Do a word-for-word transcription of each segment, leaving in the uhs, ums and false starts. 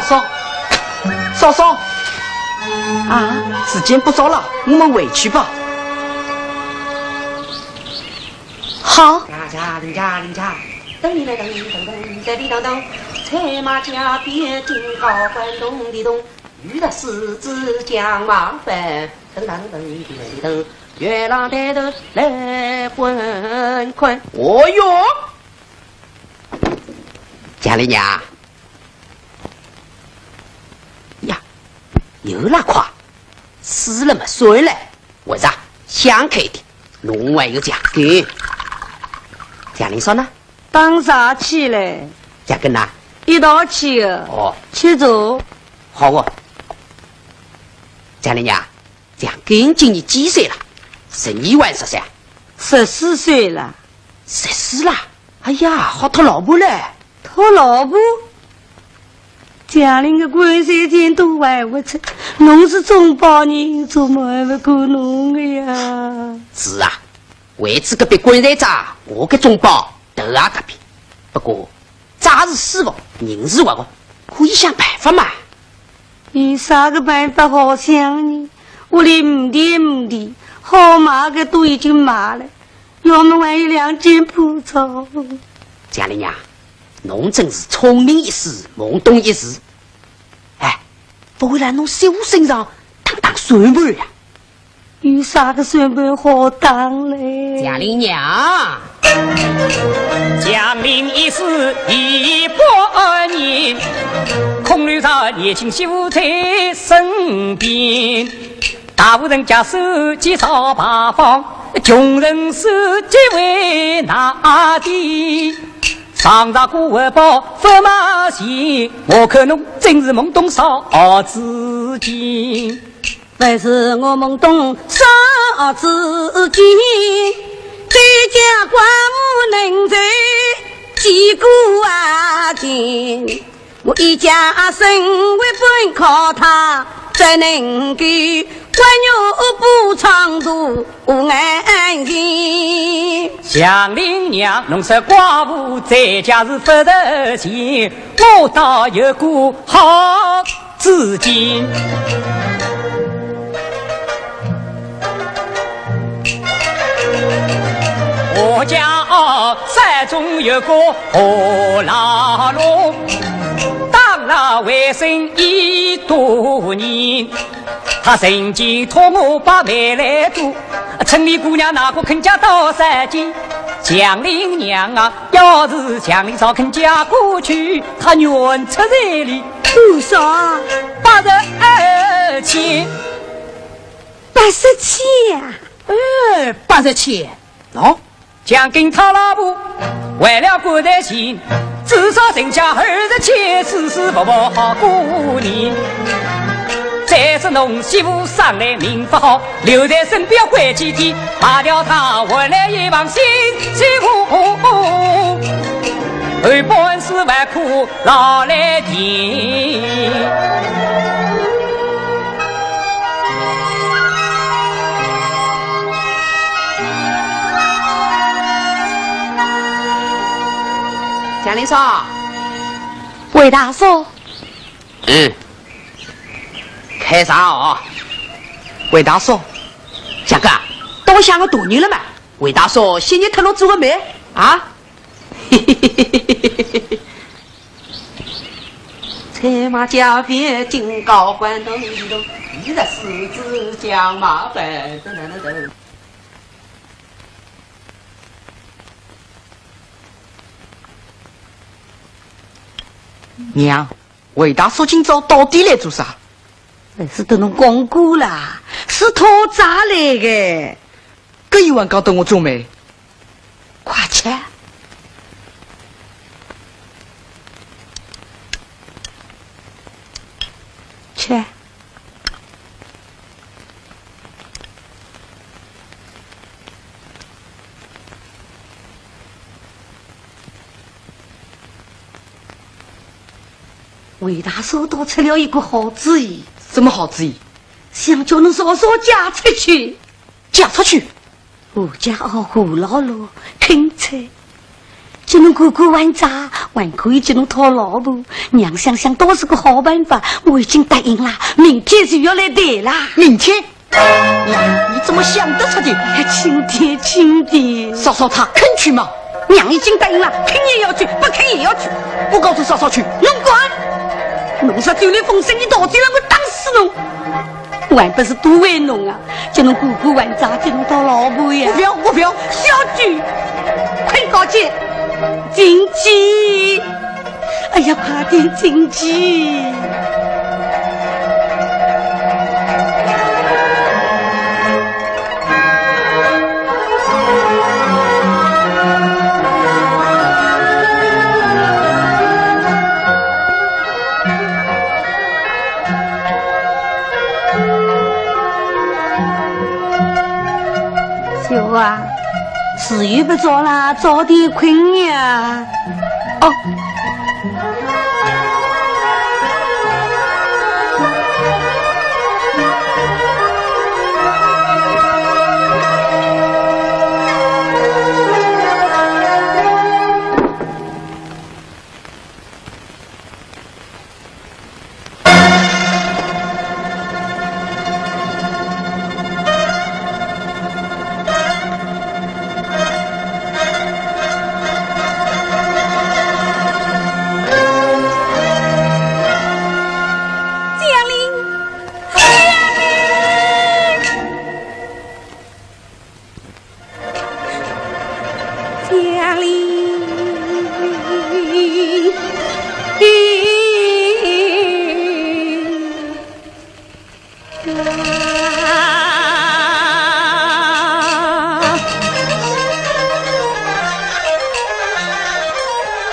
嫂，嫂嫂，啊？时间不早了，我们回去吧。好。哦哟， 祥林娘。呀，又拉胯，死了么算了，活着想开点，侬还有墙根。祥林嫂呢？打啥去嘞？墙根呐？一道去的。哦。去走。好哦。祥林娘，墙根今年几岁了？十二还是十三？十四岁了。十四啦？哎呀，好讨老婆嘞。 讨老婆？祥林个棺材钿都还勿出，侬是中保人，怎么还勿够侬个呀？是啊，为仔搿笔棺材账，我个中保头也搭边。不过，账是死个，人是活个，可以想办法嘛。有啥个办法好想呢？屋里没田没地，好卖个都已经卖了。 要么还有两间破灶。祥林娘，侬真是聪明一世，懵懂一时。哎，不会来侬小身上打打算盘呀？有啥个算盘好打嘞？祥林娘，祥林一世一百年，空留着年轻媳妇在身边。 大户人家守节造牌坊，穷人守节为哪点？上朝过活宝勿卖钱，我看侬真是懵懂少知见。勿是我懵懂少知见，这家官府能在几个啊钱？ 我一家生活本靠他，怎能够官员不唱渡无安心？祥林娘，侬说寡妇在家是勿值钱，我倒有个好主见。 我家山中有个何老龙，当了外甥已多年，他曾经托我把媒来做，城里姑娘哪个肯嫁到山间？祥林娘啊，要是祥林嫂肯嫁过去，他愿出彩礼。多少？八十二千。八十千呀？ 哎，八十千，喏，祥林讨老婆，为了棺材钱，至少剩下二十千，舒舒服服好过年。再说侬媳妇生来命不好，留在身边要关几天，卖掉她换来一房新媳妇，后半世还苦 老来的。祥林嫂。魏大叔。嗯。开茶啊。魏大叔，祥哥，到想个大人了嘛？魏大叔，歇日脱落做个媒啊？ 娘，魏大叔今朝到底来做啥？是搭侬讲过啦，是讨债来个。 搿伊还讲搭我做媒？快吃。吃。魏大叔倒出了一个好主意。什么好主意？想叫侬嫂嫂嫁出去。 嫁出去？我家二胡老六肯出，叫侬过过还债，还可以叫侬讨老婆。娘想想倒是个好办法，我已经答应了，明天就要来谈了。明天？娘，你怎么想得出的？哎呀，轻点，轻点。嫂嫂她肯去吗？娘已经答应了，肯也要去，不肯也要去。我告诉嫂嫂去。侬敢？侬说就连风声，你到底让我打死侬。 我还不是都为侬啊，叫侬过过还债，叫侬讨老婆呀。我不要，我不要。小鬼，快点进，进去！哎呀，快点进去！ 媳妇啊，时辰不早了，早点困呀。哦。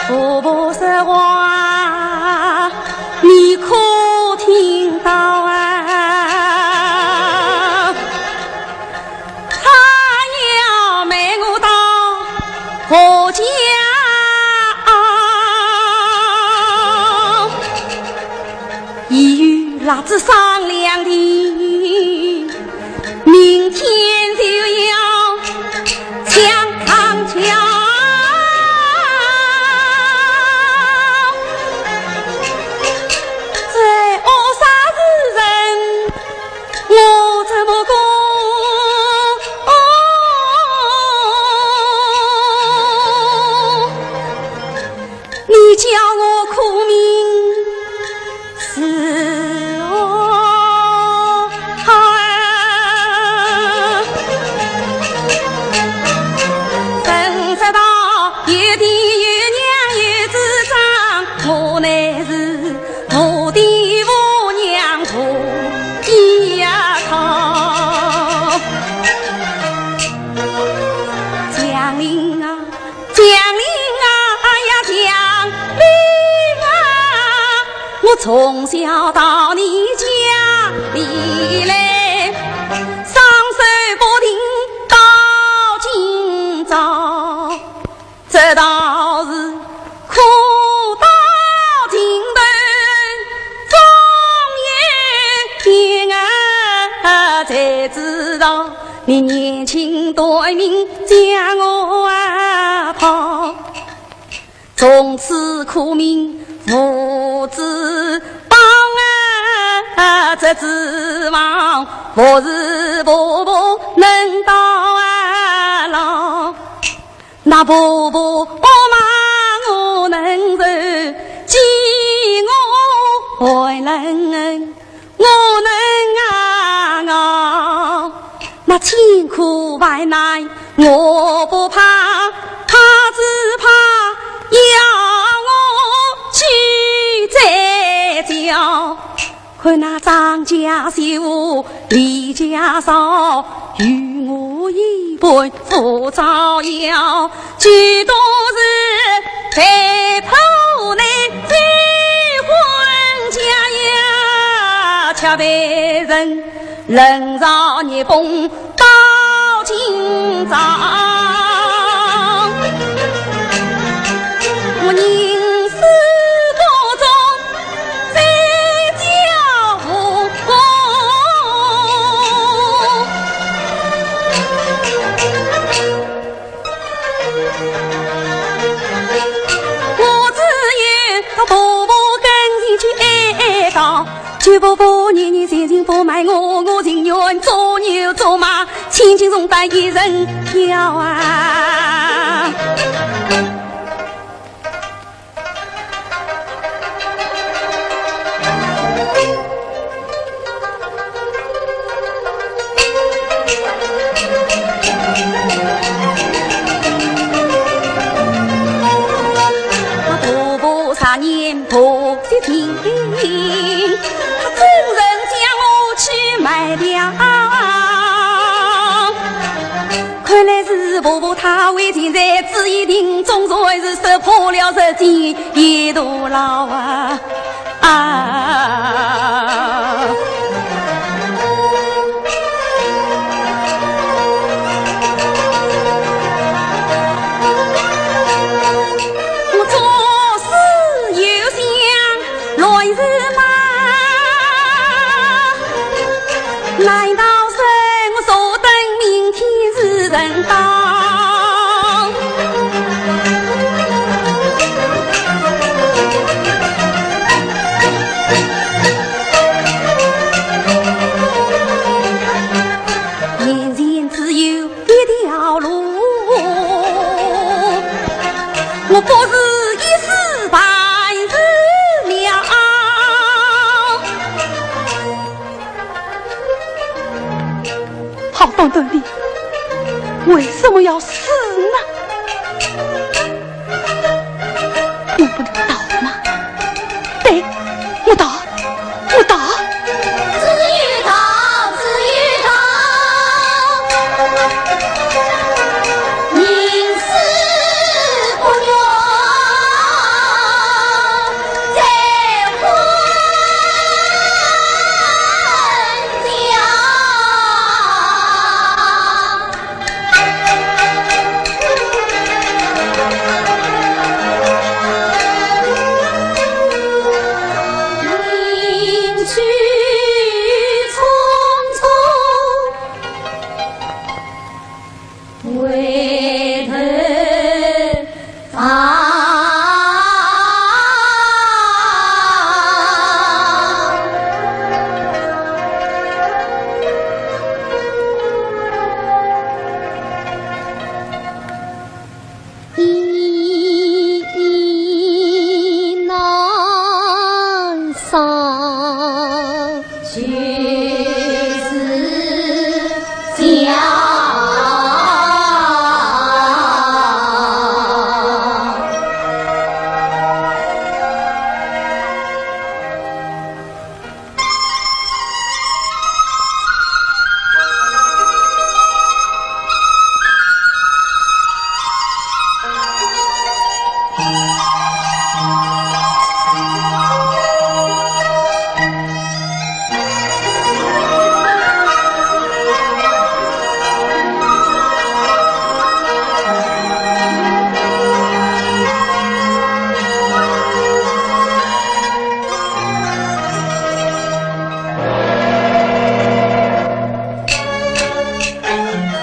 婆婆说话，你可听到啊？ 他要卖我到何家？已有辣子商量的，明天就要抢上轿。这恶煞之人， 我怎么过？你叫我苦命如何？谁知道一定有娘有主张，我乃是 我的婆娘婆一呀靠。祥林啊，祥林啊，哎呀，祥林啊，我从小到你家里来，双手不停到今朝。 这道是苦到尽头，终有一日才知道。你年轻短命将我啊抛，从此苦命无指望啊，只指望不是婆婆能到啊老。 那婆婆骂我能受，欺我还能忍，我能啊熬。那千苦万难我不怕，怕只怕要我去再叫。 看那张家秀，李家少，与我一般不招摇。俱都是被迫难结婚家呀，却被人冷嘲热讽 到今朝，我宁死不从这家府。对伯伯年年前情不瞒我，我情愿做牛做马，千金重担一人挑啊。 看来是婆婆她为情在，只一定总算是识破了这件一肚牢啊。啊。我做事有想 乱是嘛，难道是我坐等明天是人到？眼前只有 一条路，我不是一时半时了。好端端的，为什么要死呢？ 我不能逃吗？对，我逃，我逃。只有逃，只有逃，宁死不愿再回家。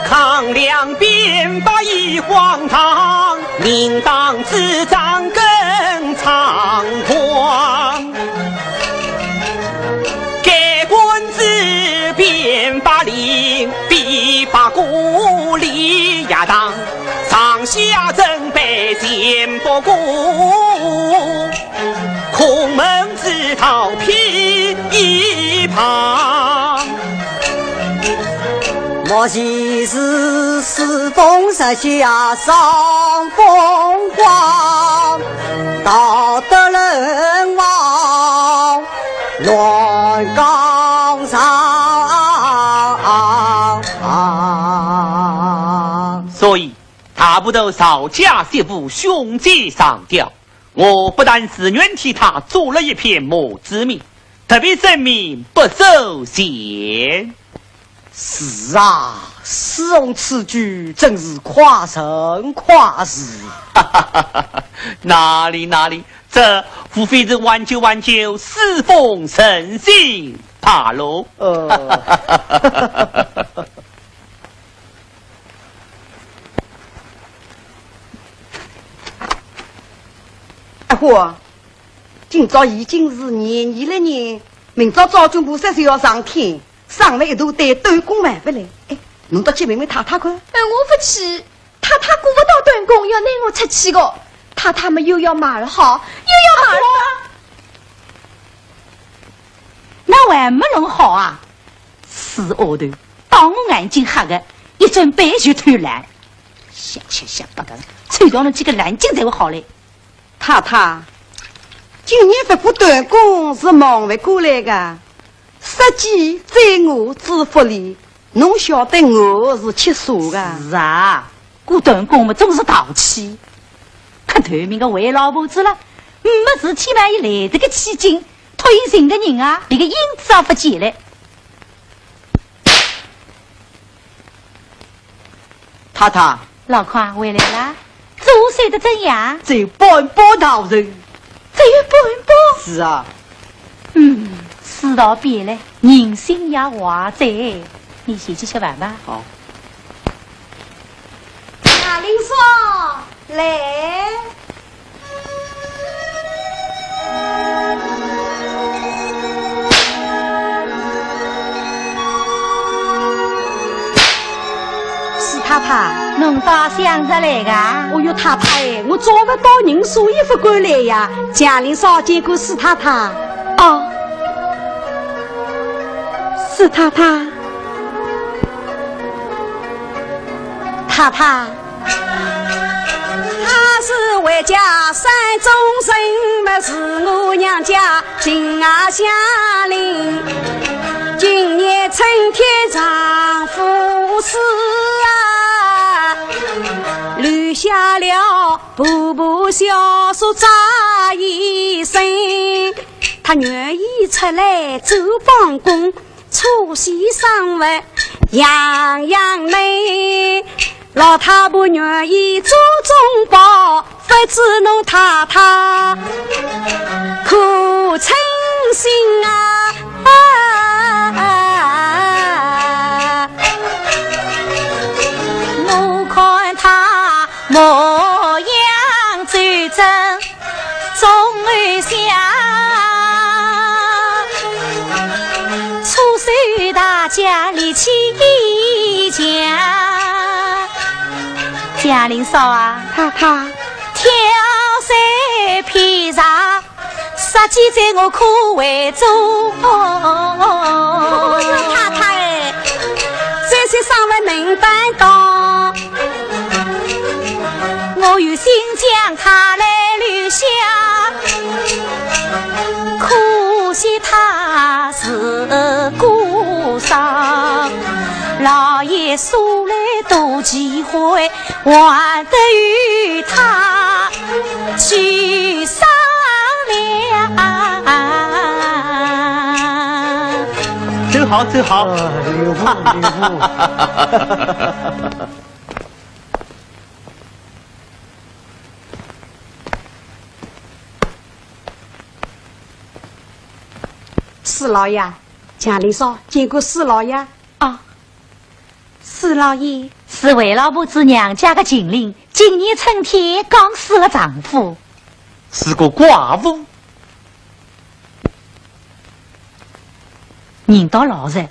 抗粮兵发已荒唐，民党主张更猖狂。该官制兵发令，比把鼓里呀当，上下准备全不顾。 空门之逃避一旁。莫非是世风日下伤风光，道德人亡乱纲常。所以，大部头赵家媳妇兄姐上吊， 我不但自愿替她做了一篇墓志铭，特别声明不收钱。是啊，世风此举真是夸人夸事。哪里哪里，这无非是挽救挽救世风人心罢了。呃。阿虎， 今朝已经是廿二了呢，明朝灶君菩萨就要上天，上来一大堆短工还勿来。哎，侬倒去问问太太看。哎，我勿去，太太顾勿到短工，要拿我出气个。太太么又要马儿好，又要马儿好。那还没弄好啊？死丫头，当我眼睛瞎个，一转背就偷懒。瞎七瞎八个，抽掉侬几个烂劲才会好嘞。 太太，今年勿雇短工是忙勿过来个，杀鸡宰鹅煮福礼，侬晓得我是吃素个。是啊，雇短工嘛总是淘气。可头面个坏老婆子了，没事体嘛也来得个起劲，托伊寻个人啊，连个影子也勿见了。 太太。老邝回来啦？做事得怎样？只有半包大人。只有半包？是啊。嗯，世道变了，人心也坏哉。你先去吃饭吧。好。大林嫂，来。 四太太。侬倒想着来个？哦哟，太太哎，我找勿到人，所以勿敢来呀。祥林嫂见过四太太。哦。四太太。太太。 她是回家山中人，么是我娘家亲啊乡邻。今年春天丈夫死啊，留下了婆婆小叔在一身。她愿意出来做帮工， 娶媳生活样样美，老太婆愿意做中保，勿知侬太太可称心啊？我看她模样最真 总会想，出手大家力气一强。祥林嫂啊，太太。挑水劈柴，杀鸡宰鹅可会做。哦哟，太太哎，这些生活能担当。 我有心将她来留下，可惜她是孤孀，老爷素来多忌讳，还得与她去商量。走好，走好。哎，留步，留步。四老爷，祥林嫂见过四老爷。啊，四老爷。是卫老婆子娘家个近邻，今年春天刚死了丈夫。是个寡妇。人倒老实，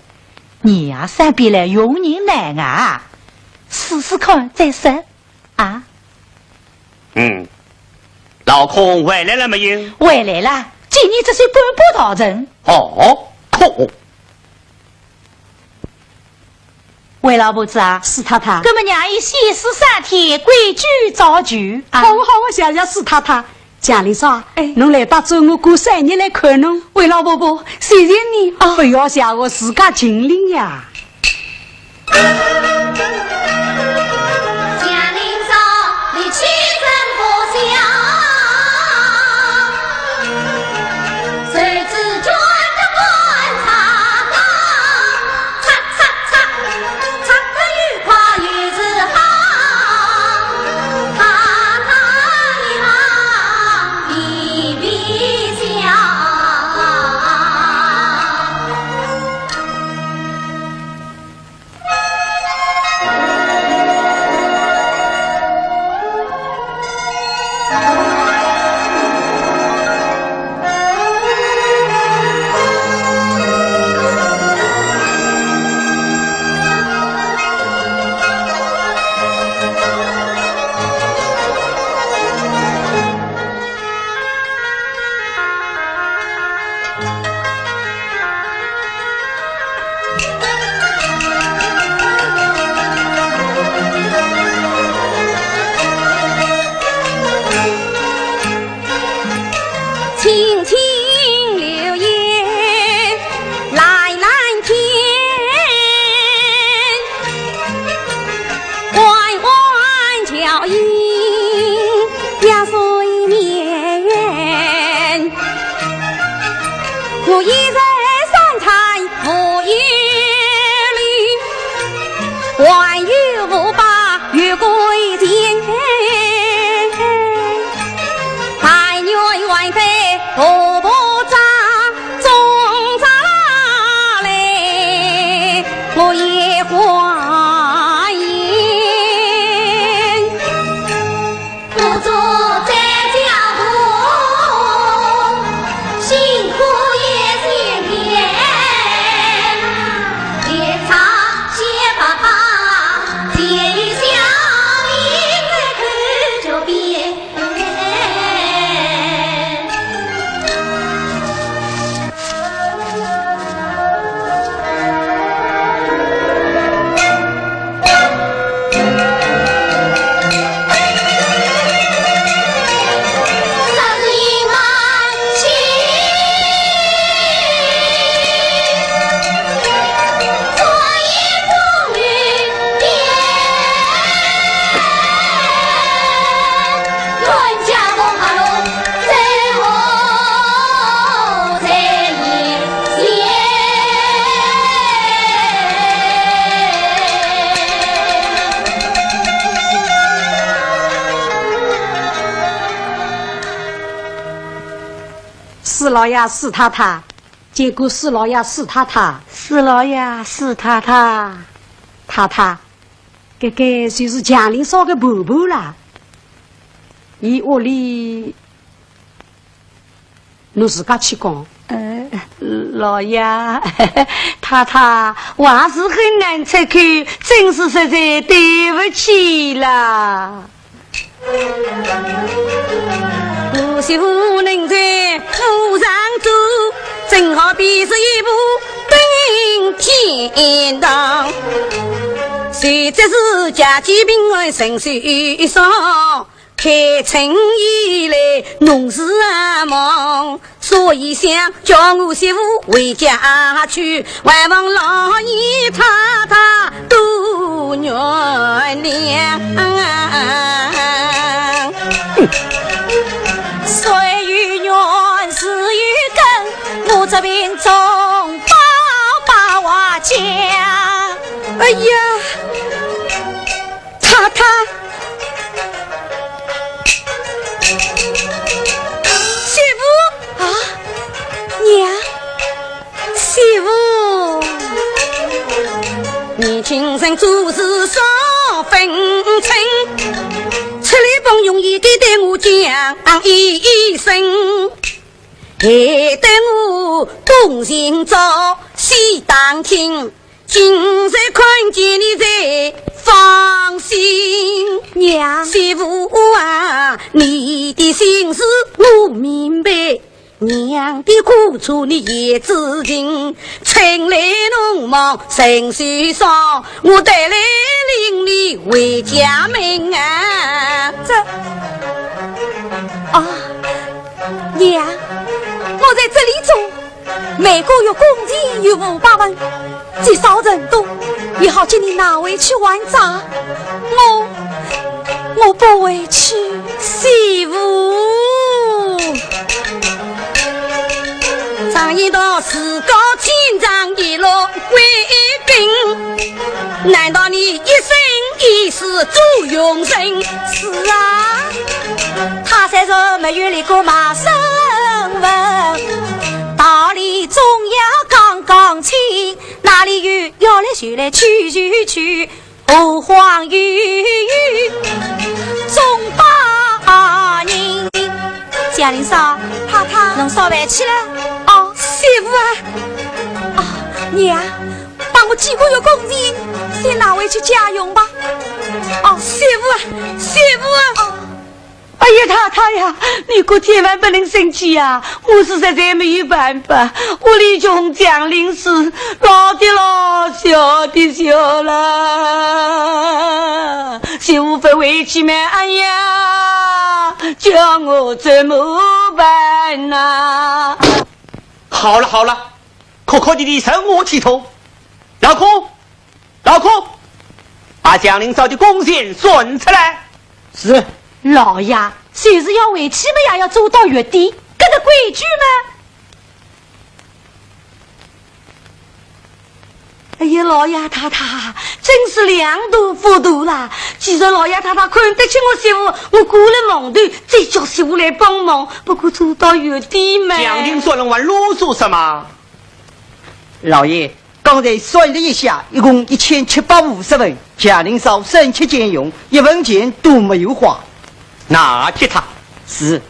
年夜三遍来用人难啊，试试看再说。 啊？嗯，老孔回来了没有？回来了，今年只算半步到人。哦，孔。卫老婆子啊，四太太。搿么让伊先试三天，规矩照旧啊。好啊，好啊，谢谢四太太。祥林嫂，哎，侬来得早，我过三日来看侬。卫老婆婆，谢谢你啊。不要谢我，自家尽力呀。还有五百月桂钱，但愿还在婆婆家，中家来，我也欢迎。 不做再家婆，辛苦也辛甜，一场些爸爸，见笑一回口就变。 四老爷、四太太，见过四老爷、四太太。四老爷、四太太。太太， 搿个就是祥林嫂个婆婆啦。伊屋里，侬自家去讲。呃，老爷，太太，我还是很难出口，真是实在对不起啦。 我媳妇能在府上做，正好比是一步登天堂。谁知是家计贫寒，身受伤，开春以来农事啊忙，所以想叫我媳妇回家去，还望老爷太太 多原谅。水有源，树有根，我这病从爸爸话讲。哎呀，太太，媳妇啊，娘。 媳妇。年轻人做事少分寸，出来碰容易的对我讲一声，害得我东寻找西打听，今日看见你才放心。娘。媳妇啊，你的心事我明白， 娘的苦楚你也知情，春来农忙身受伤，我特来领你回家门啊。这，啊，娘，我在这里做，每个月工钱有五百文， 积少成多，也好给你拿回去还债。我，我不回去。媳妇。常言道，自古千丈一路为兵，难道你一生一世做佣人？是啊，他虽然没有立过卖身份，道理总要讲讲清。 哪里有要来就来，去就去，何况有有总把人。祥林嫂，太太，侬烧饭去了？哦，媳妇啊。哦，娘，把我几个月工钱先拿回去家用吧。哦，媳妇啊，媳妇啊。哦。 哎呀，太太呀，你可千万不能生气呀！我是实在没有办法，屋里穷，祥林死，老的老，小的小了。媳妇不回去嘛，哎呀，叫我怎么办呐？好了好了，哭哭啼啼成何体统？老孔， 老孔，把祥林嫂的工钱算出来。是。老爷，就是要回去嘛，也要做到月底，搿个规矩嘛。哎呀，老爷太太真是量大福大啦！既然老爷太太看得起我媳妇，我过了忙头，再叫媳妇来帮忙，不过做到有点慢。祥林说人话啰嗦什么？老爷，刚才算了一下，一共一千七百五十文，祥林嫂省吃俭用，一文钱都没有花。拿给他。是。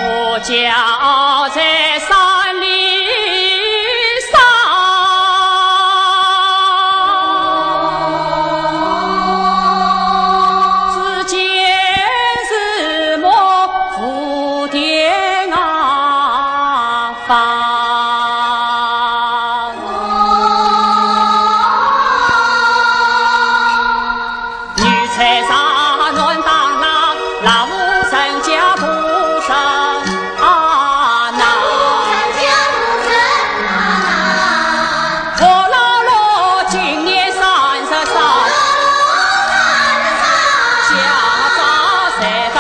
我家在山里上，只见日暮蝴蝶外 方。女才上南打那，老夫人家不上啊那。我老老今年三十三，家家才得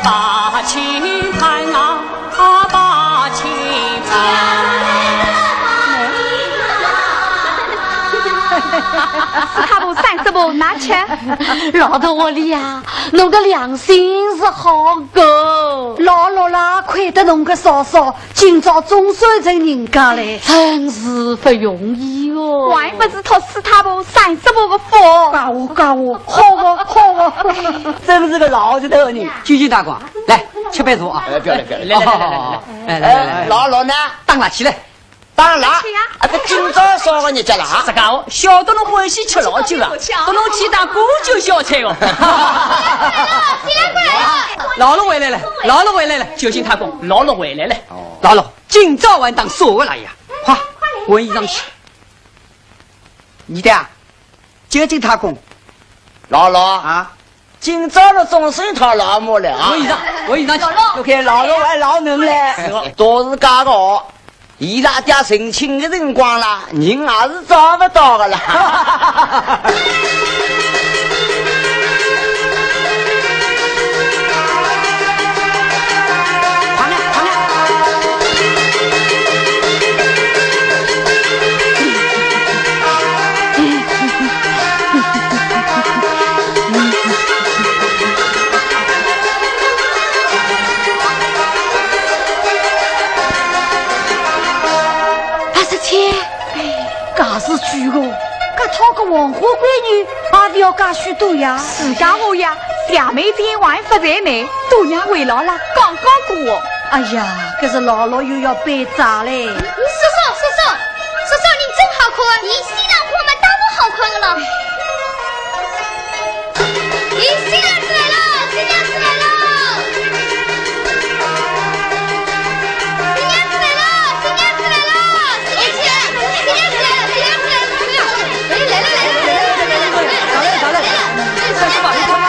八千担啊。 阿爸请安。四太婆、三叔婆，拿吃。老头屋里呀，侬个良心是好个。老六啦，亏得侬个嫂嫂，今朝总算成人家嘞。真是不容易哦。还不是托四太婆、三叔婆个福。家伙，家伙，好个，好个。真是个老实头呢。酒敬大哥，来，吃杯茶啊。哎，不要了，不要了。来，来，来，来，来，来。 哎，老六呢？打蜡去了。打蜡？去呀。啊，搿今朝啥个日脚啦？自家哦，晓得侬欢喜吃老酒啊，搭侬去打过酒小菜哦。老六回来了，老六回来了，酒敬大哥，老六回来了。哦。老六，今朝还打啥个蜡呀？快，换衣裳去。你的啊，酒敬大哥。老六啊。 今朝了总算讨老母了啊！我衣裳，我衣裳去。OK，老六还老嫩嘞。是哦，都是假个哦。伊拉爹成亲的辰光啦，人也是找不到的啦。快点，快点。 八十千，哎，假使娶个，搿讨个黄花闺女，也勿要介许多呀。是介话呀，谢媒前还勿在内，大娘回来了，刚刚过哦。哎呀，搿是老六又要背债嘞。叔叔，叔叔， 叔叔，侬真好看。伊新郎官嘛，当然好看的了。伊新娘子来了，新娘子来了。新娘子来了，新娘子来了，新娘子，新娘子来了，新娘子来了，新娘子来了。哎，来了，来了，来了，来了，来了，来了。 哎，新娘子来了。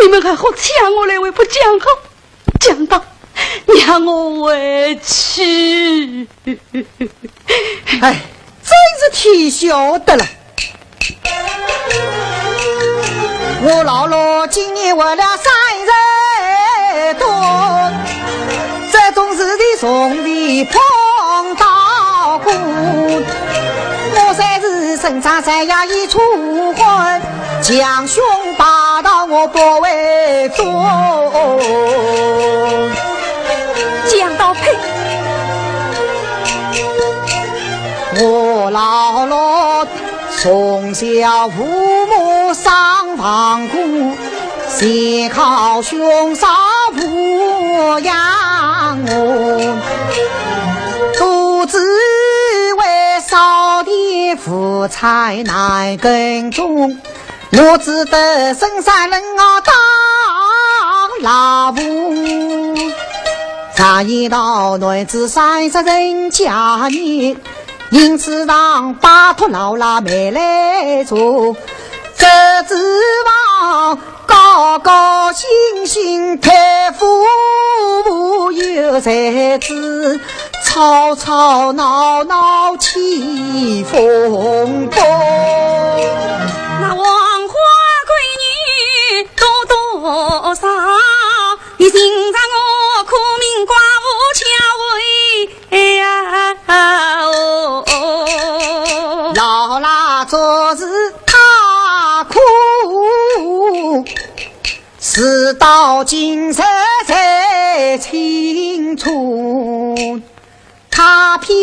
你们还好抢我来，还不讲好，讲到让我回去。哎，真是天晓得了。我老老今年活了三十多，这种事体从未碰到过。我虽是生长在呀一处婚，强兄霸道我不会做。讲到配，我老老从小父母双亡故，全靠兄嫂抚养我。独自为少年无才难耕种，我只得深山林坳当老妇。常言道男子三十成家业，因此常拜托老辣妹来做，只指望高高兴兴配夫有才子，吵吵闹闹起风波。那黄花闺女多多少，你心上我苦命寡妇巧慧呀哦。老辣做事太苦，事到今日才清楚。他骗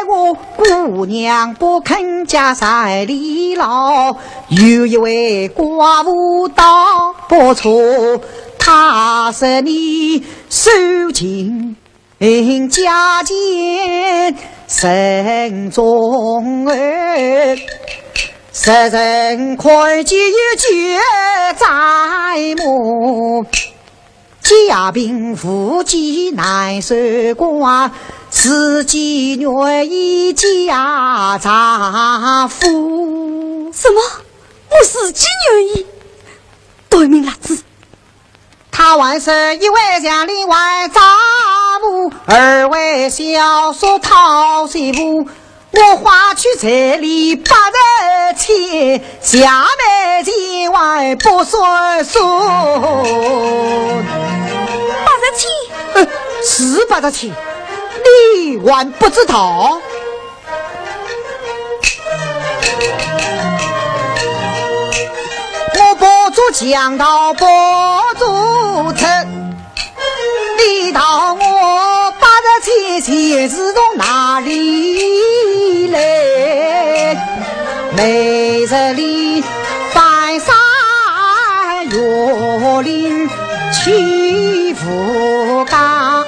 我姑娘不肯嫁在李老，有一位寡妇倒不错，她说你受尽 家贱人中儿，世人看见有觉哉么，家贫无计难守寡，自己愿意嫁丈夫。什么？我自己愿意？短命辣子！ 他还说一为祥林还招无，二为小叔讨媳妇。我花去彩礼八十千，下面钱还不算数。八十千？呃，是八十千，你还不知道？ 我不做强盗不做贼，你道我八十千钱是从哪里来？每日里翻山越岭去无讲，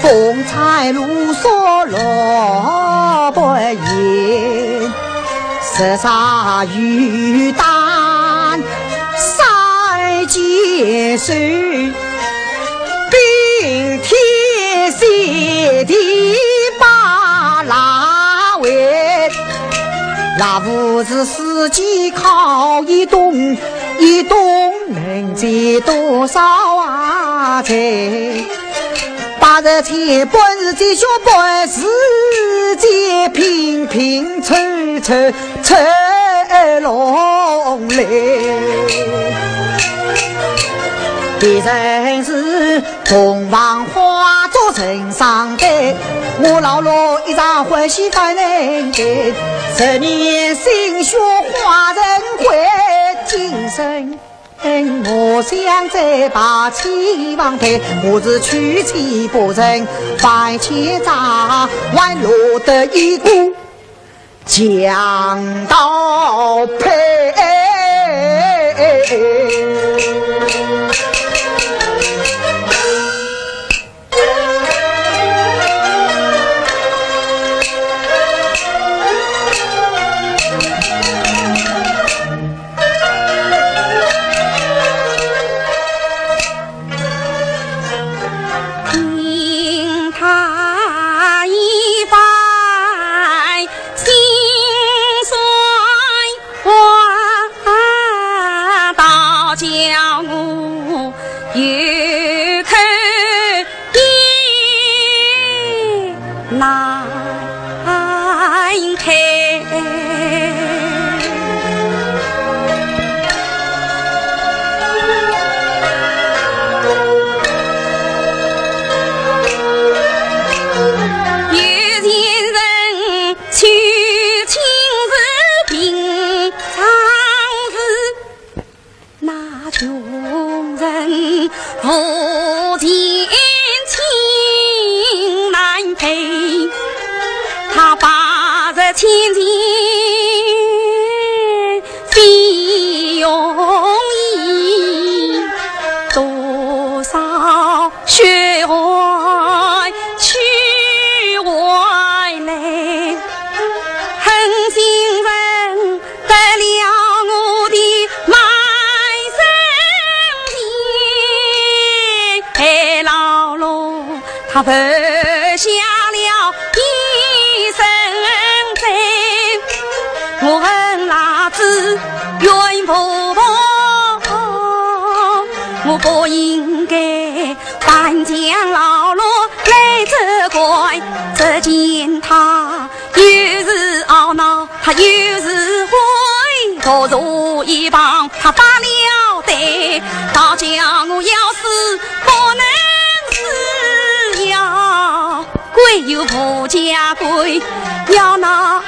风餐露宿路边饮，日晒雨打三件事，冰天雪地把拉围。那物事四季靠一冬，一冬能积多少啊财？ 八十千本是积蓄，本是积贫，贫凑凑凑拢来。别人是洞房花烛成双对，我老老一场欢喜犯难对。十年心血化成灰，今生 我想再把妻房配，我是娶妻不成万千债，还落得一个强盗配。前非容易，多少血汗去换来，狠心人得了我的满身病，哎，老罗。 他犯下了一身罪，我恨辣子冤婆婆，我不应该搬将老罗来责怪，只见他又是懊恼，他又是悔，坐坐一旁，他发了呆，他叫我要死不能死呀。 鬼有无家鬼，要闹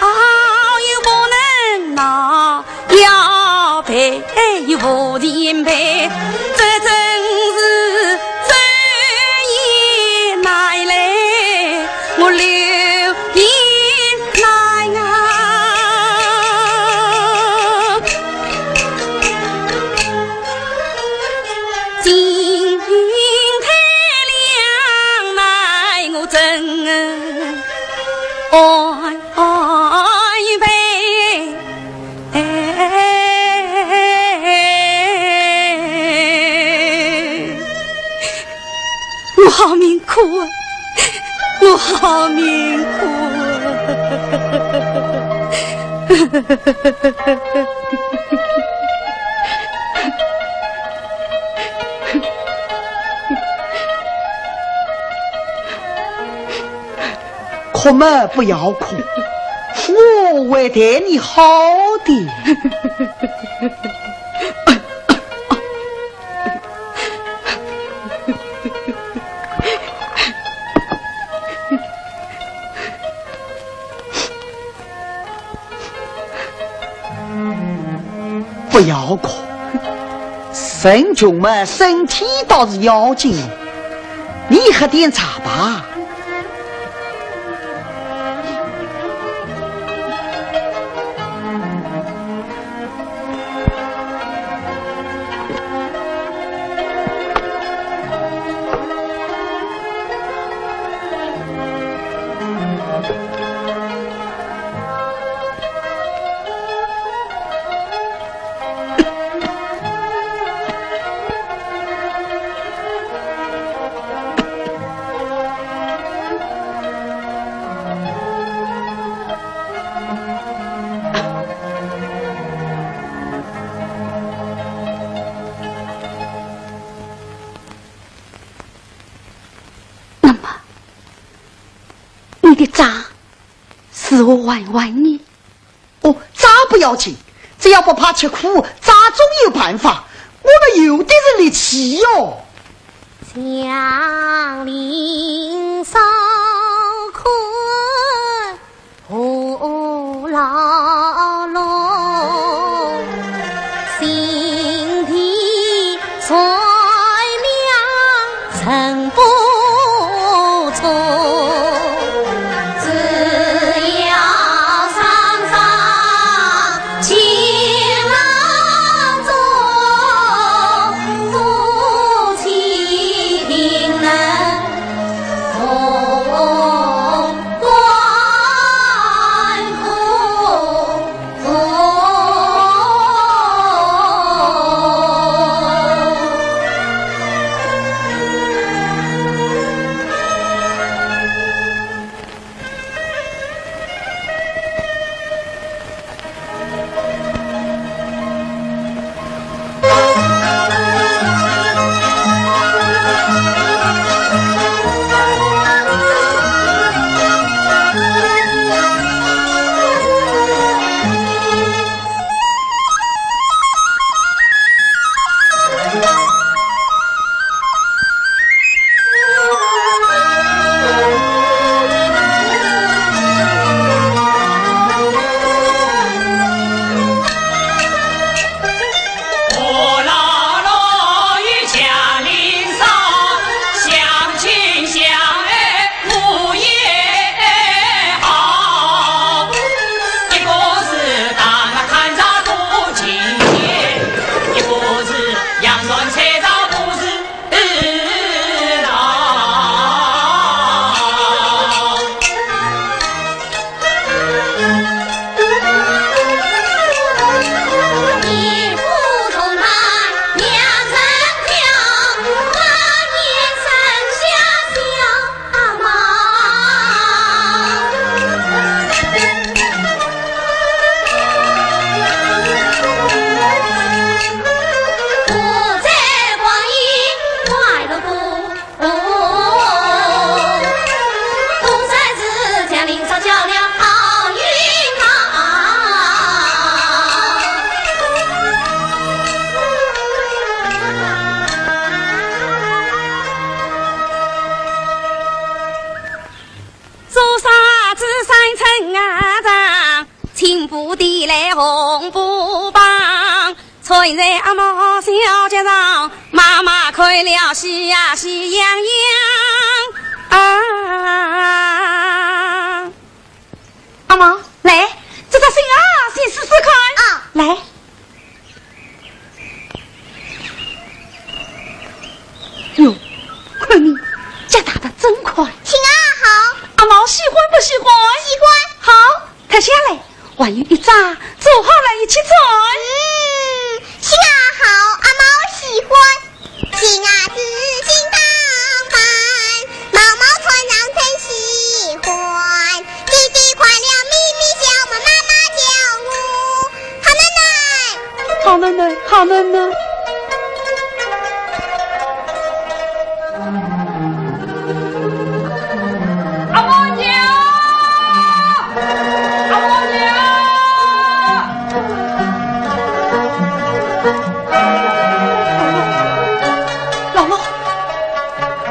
又不能闹，要赔又无钱赔，这真是罪也难来，我刘也难啊。 金银钗两难，我怎安排？我好命苦啊！ 我好命苦啊！哭嘛不要哭，我会待你好的。 不要哭，人穷嘛，身体倒是要紧，你喝点茶吧。 那么，你的债如何还还呢？哦，债不要紧，只要不怕吃苦，债总有办法。我们有的是力气哟。祥林烧烤 何劳碌，心地善良人不错，只要常常勤劳做，夫妻定能 同甘苦。的来红布棒，穿在阿毛小脚上，妈妈看了喜呀喜洋洋啊。阿毛，来，这只新鞋先试试看。啊。来。哟，看你脚踏得真快。新鞋好。阿毛喜欢不喜欢？喜欢。好，脱下来。 还有一只，做好了一起穿。嗯，新鞋好，阿毛喜欢。新鞋子新打扮，毛毛穿上真喜欢。弟弟看了咪咪笑，妈妈叫我好囡囡。好囡囡，好囡囡。 阿毛娘！阿毛娘！老罗，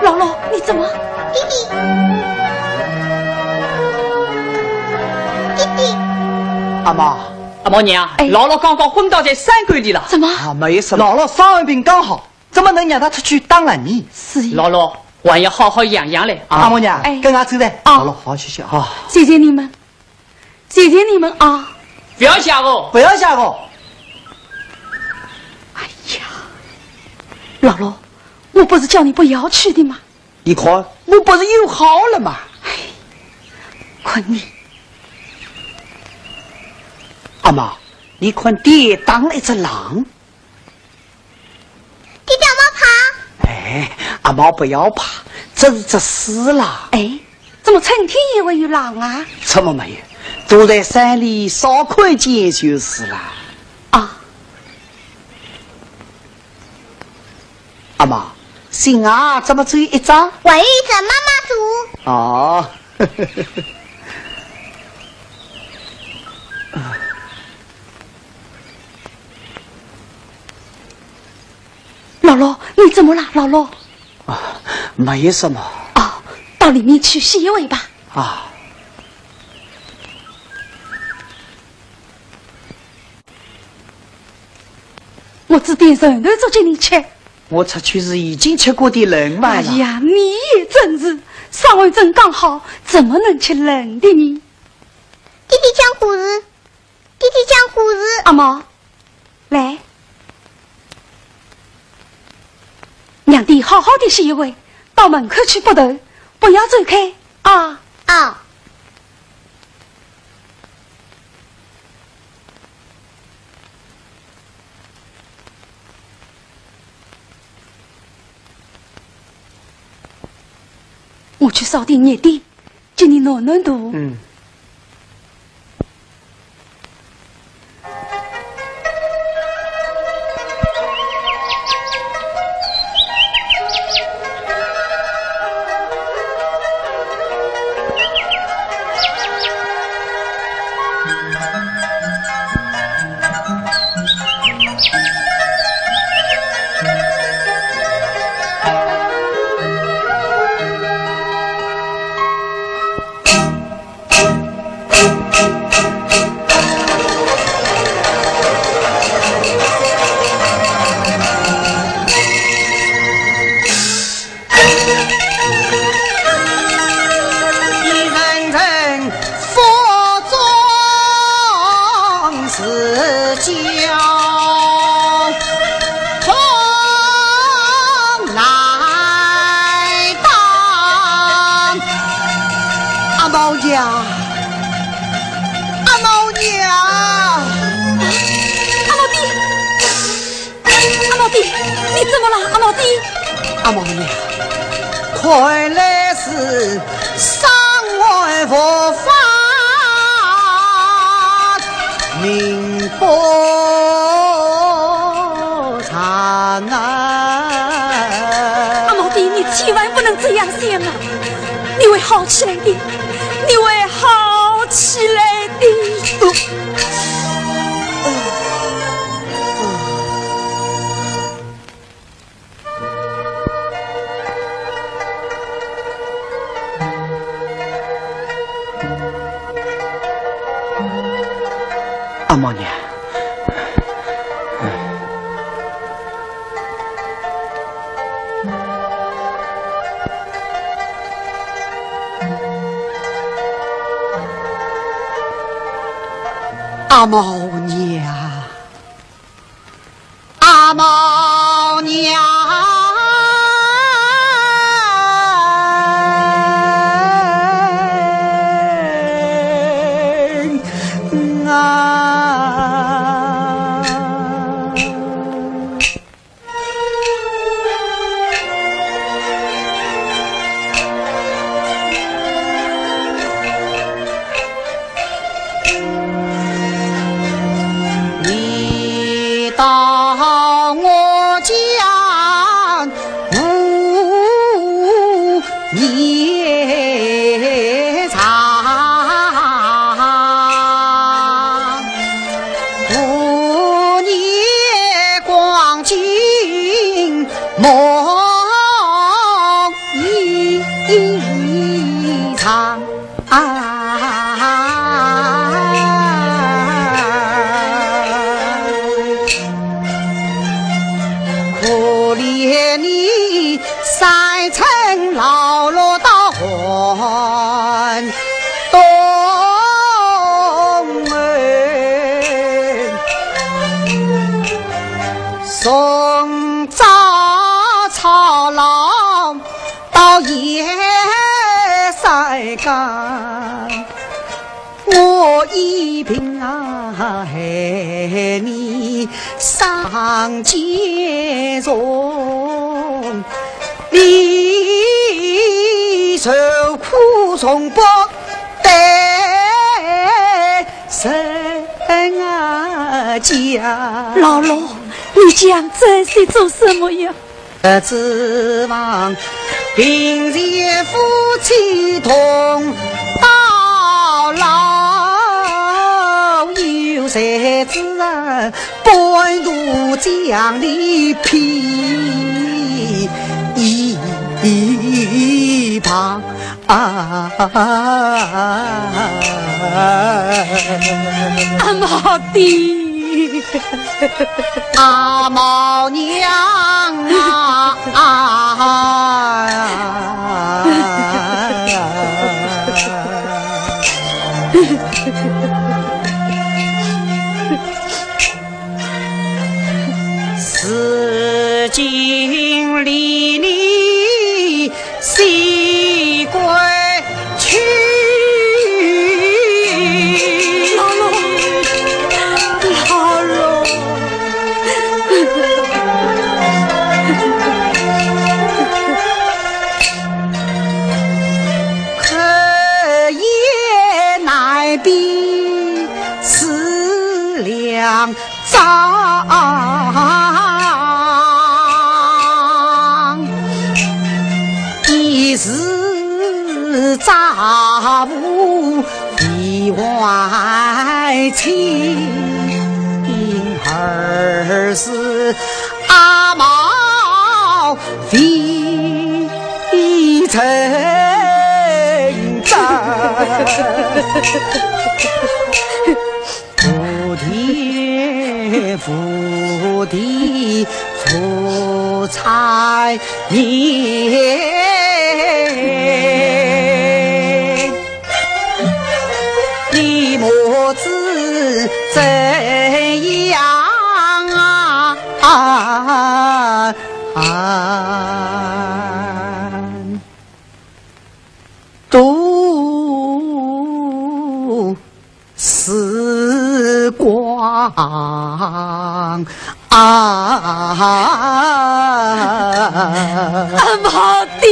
老罗，你怎么？弟弟，弟弟。阿毛。阿毛娘，哎。老罗刚刚昏倒在山沟里了。怎么？啊，没什么。老罗伤寒病刚好， 怎么能让他出去打了呢？是呀。老罗，还要好好养养嘞啊。阿毛娘，哎。跟俺走噻。啊。老罗，好好休息啊。谢谢你们，谢谢你们啊。不要谢我。不要谢我。哎呀，老罗，我不是叫你不要去的吗？你看，我不是又好了吗？哎，看你。阿毛，你看爹打了一只狼。 爹爹，阿毛怕。哎，阿毛不要怕，这是只死狼。哎，怎么春天也会有狼啊？怎么没有？躲在山里少看见就是了。啊。阿毛，新鞋怎么只有一只？还有一只，妈妈做。哦。 老罗，你怎么了，老罗？啊，没什么。哦，到里面去歇一会吧。啊。我煮点人头粥给你吃。我出去时已经吃过点冷饭了。哎呀，你也真是，伤寒症刚好，怎么能吃冷的呢？弟弟讲故事。 弟弟讲故事。阿毛，来，让爹好好地歇一会，到门口去拨头，不要走开啊。啊。我去烧点热的， 给你暖暖肚。嗯。阿毛娘，阿毛娘，阿毛爹，阿毛爹，你怎么了，阿毛爹？阿毛娘，看来是伤寒复发，命不 长啊。阿毛爹，你千万不能这样想啊！你会好起来的，你会好起来的。毛娘。阿毛娘，阿毛娘。 啊。你到我家无年长，五年光景梦一场。 啊，可怜你三春老落到寒冬哎，从早操劳 到夜三更，我一并啊害你上街中，你受苦从不得人啊讲。老六，你讲这些做什么呀？ 指望并肩夫妻同到老，有谁知啊，半途将你劈一旁。 啊，阿毛爹，阿毛娘啊，啊，如今离你 西归去。老六，老六。可也难避思量 张，一时咋无意外情，二是阿毛未曾知。 无天无地无彩年，你母子怎样啊？啊，啊。 度时光啊。阿毛爹！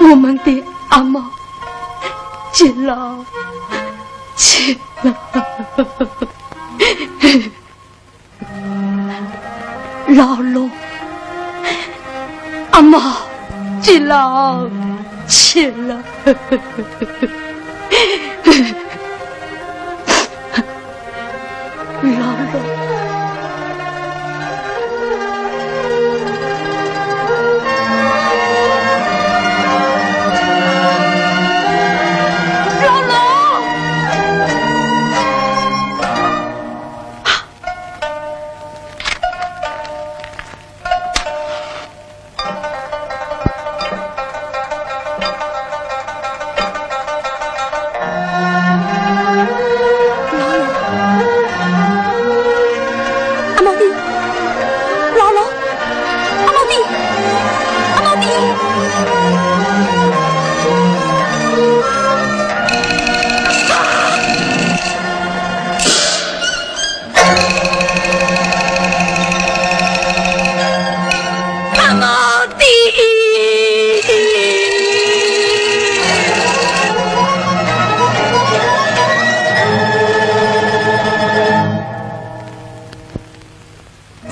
我们的阿毛接牢去了。老罗，阿毛接牢去了。 老罗，老罗！ 阿毛爹，老罗，阿毛爹，阿毛爹。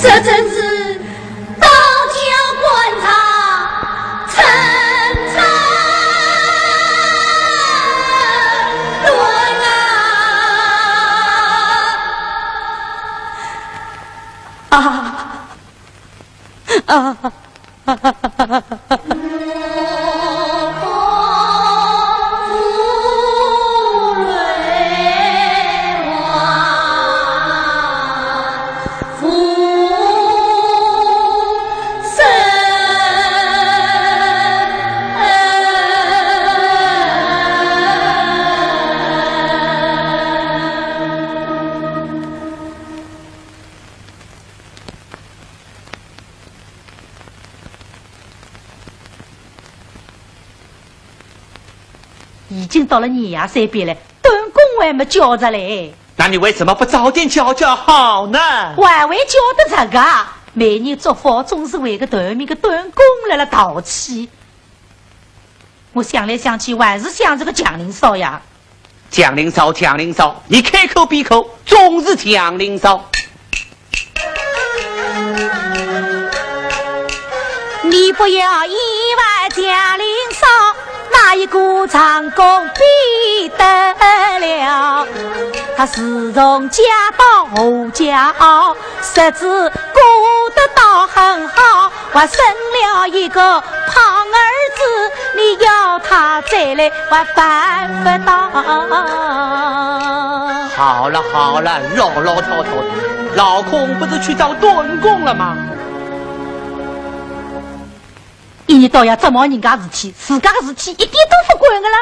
这真是刀枪官场，寸寸断啊！啊！啊！ 已经到了年夜三边了，短工还没叫着嘞。那你为什么不早点叫叫好呢？还会叫得着个？每年祝福总是为个短命个短工来了淘气。 我想来想去，还是想这个祥林嫂呀。祥林嫂，祥林嫂，你开口闭口总是祥林嫂。你不要以为祥林嫂，哪一个长工比得了？她自从嫁到何家，日子过得倒很好。 还生了一个胖儿子，你要他再来，还办不到。好了好了，老老套套的，老孔不是去找短工了吗？一日到夜只忙人家事体，自家的事体一点都不管的啦。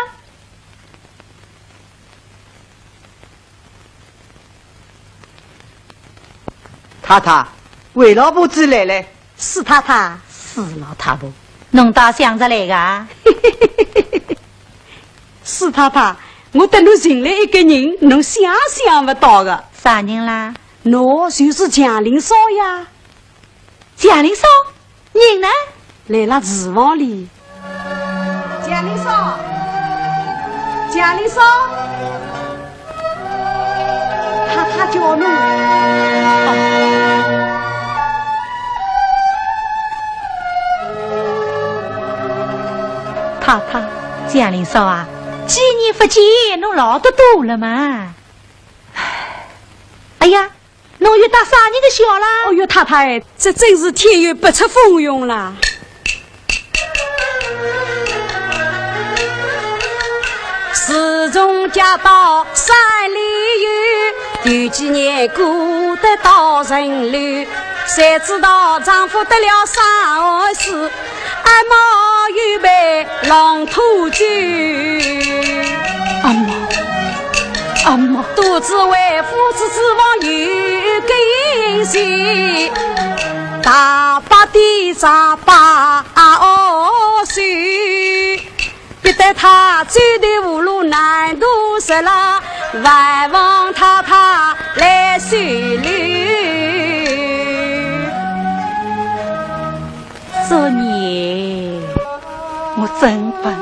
太太，卫老婆子来了。史太太。史老太婆，侬倒想着来个啊？史太太，我搭侬寻来一个人，侬想想不到的。啥人啦？喏，就是祥林嫂呀。祥林嫂？ 人呢？来了厨房里。祥林嫂，祥林嫂，太太叫侬。太太，祥林嫂啊，几年不见，侬老得多了嘛。哎呀， 侬又搭啥人个笑啦？哦哟，太太，这真是天有不测风云啦。自从嫁到山里有，头几年过得倒顺溜，谁知道丈夫得了伤寒死， 阿毛又被狼拖走。阿毛，阿毛。独自为夫子指望有根线，大伯的丈八阿哦手，逼得他走投无路难度十了，万望太太来收留。 作孽。我真笨，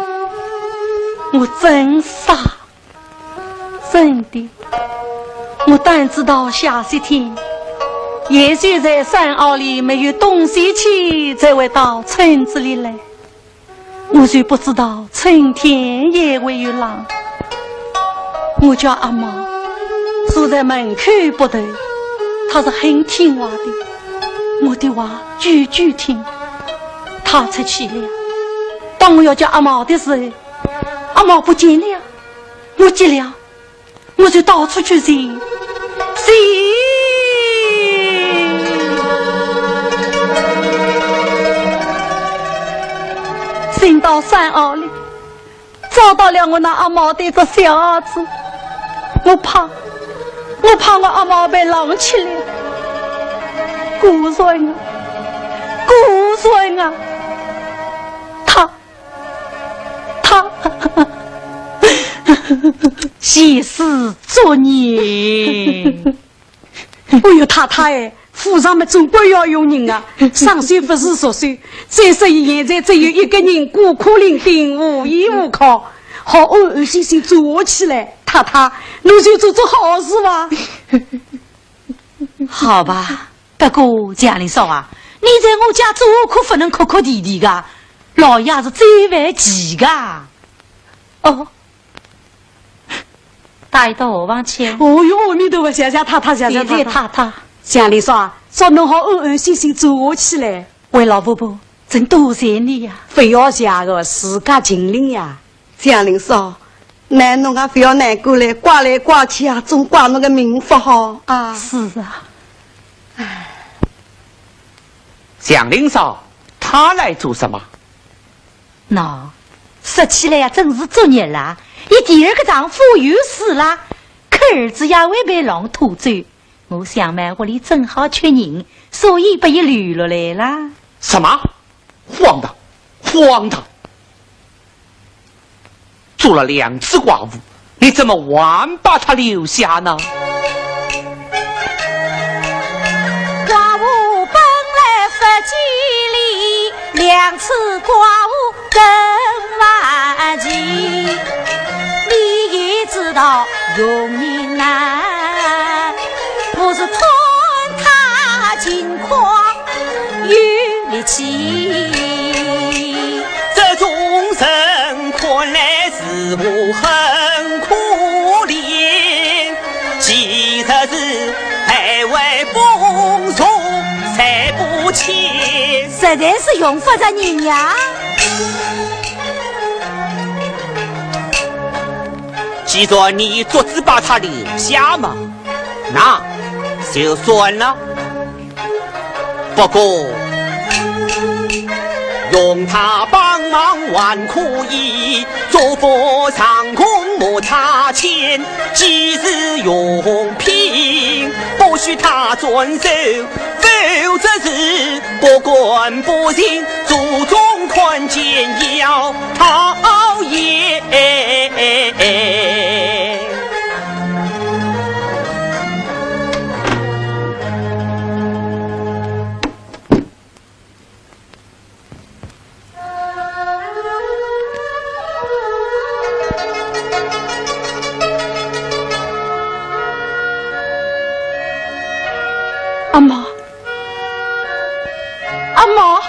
我真傻，真的，我单知道下雪天，也许在山坳里没有东西吃，才会到村子里来。我就不知道春天也会有狼。我家阿毛坐在门口不动，他是很听话的，我的话句句听。他出去了，当我要叫阿毛的时候，阿毛不见了，我急了，我就到处去寻，寻，寻到山坳里，找到了我那阿毛的一只小鞋子，我怕，我怕我阿毛被狼吃了。果然啊，果然啊，他 他前世作孽。哎哟，太太哎，和尚们总归要用人啊，生手不如熟手，再说现在只有一个人孤苦伶仃，无依无靠，好安安心心做下去嘞。太太，侬就做做好事吧。好吧，不过祥林嫂啊，你在我家做客不能哭哭啼啼的，老爷是最为气的。哦，带一道河房去。哦哟，阿弥陀佛，谢谢太太，谢谢太太。谢谢太太。祥林嫂啊，叫侬好安安心心做下去嘞。喂，老婆婆，真多谢你呀。不要谢个，自家尽力呀。祥林嫂，那侬也不要难过嘞，怪来怪去啊，总怪侬个命不好啊。是啊。祥林嫂，她来做什么？喏，说起来呀，真是作孽啦！伊第二个丈夫又死啦，可儿子也会被狼拖走。我想嘛，屋里正好缺人，所以把伊留落来啦。什么？荒唐，荒唐！做了两次寡妇，你怎么还把她留下呢？寡妇本来不吉利，两次寡妇更不吉。你也知道用人难，不是看她情况 有力气。这种人看来似乎很可怜，其实是还会风俗才不清。实在是用不着人呀。既然你做主把她留下嘛， 那就算了。不过，用她帮忙还可以，做佛上供莫差遣，几时用品，不许她转手，否则是不干不净，祖宗看见要讨厌。 阿毛，阿毛，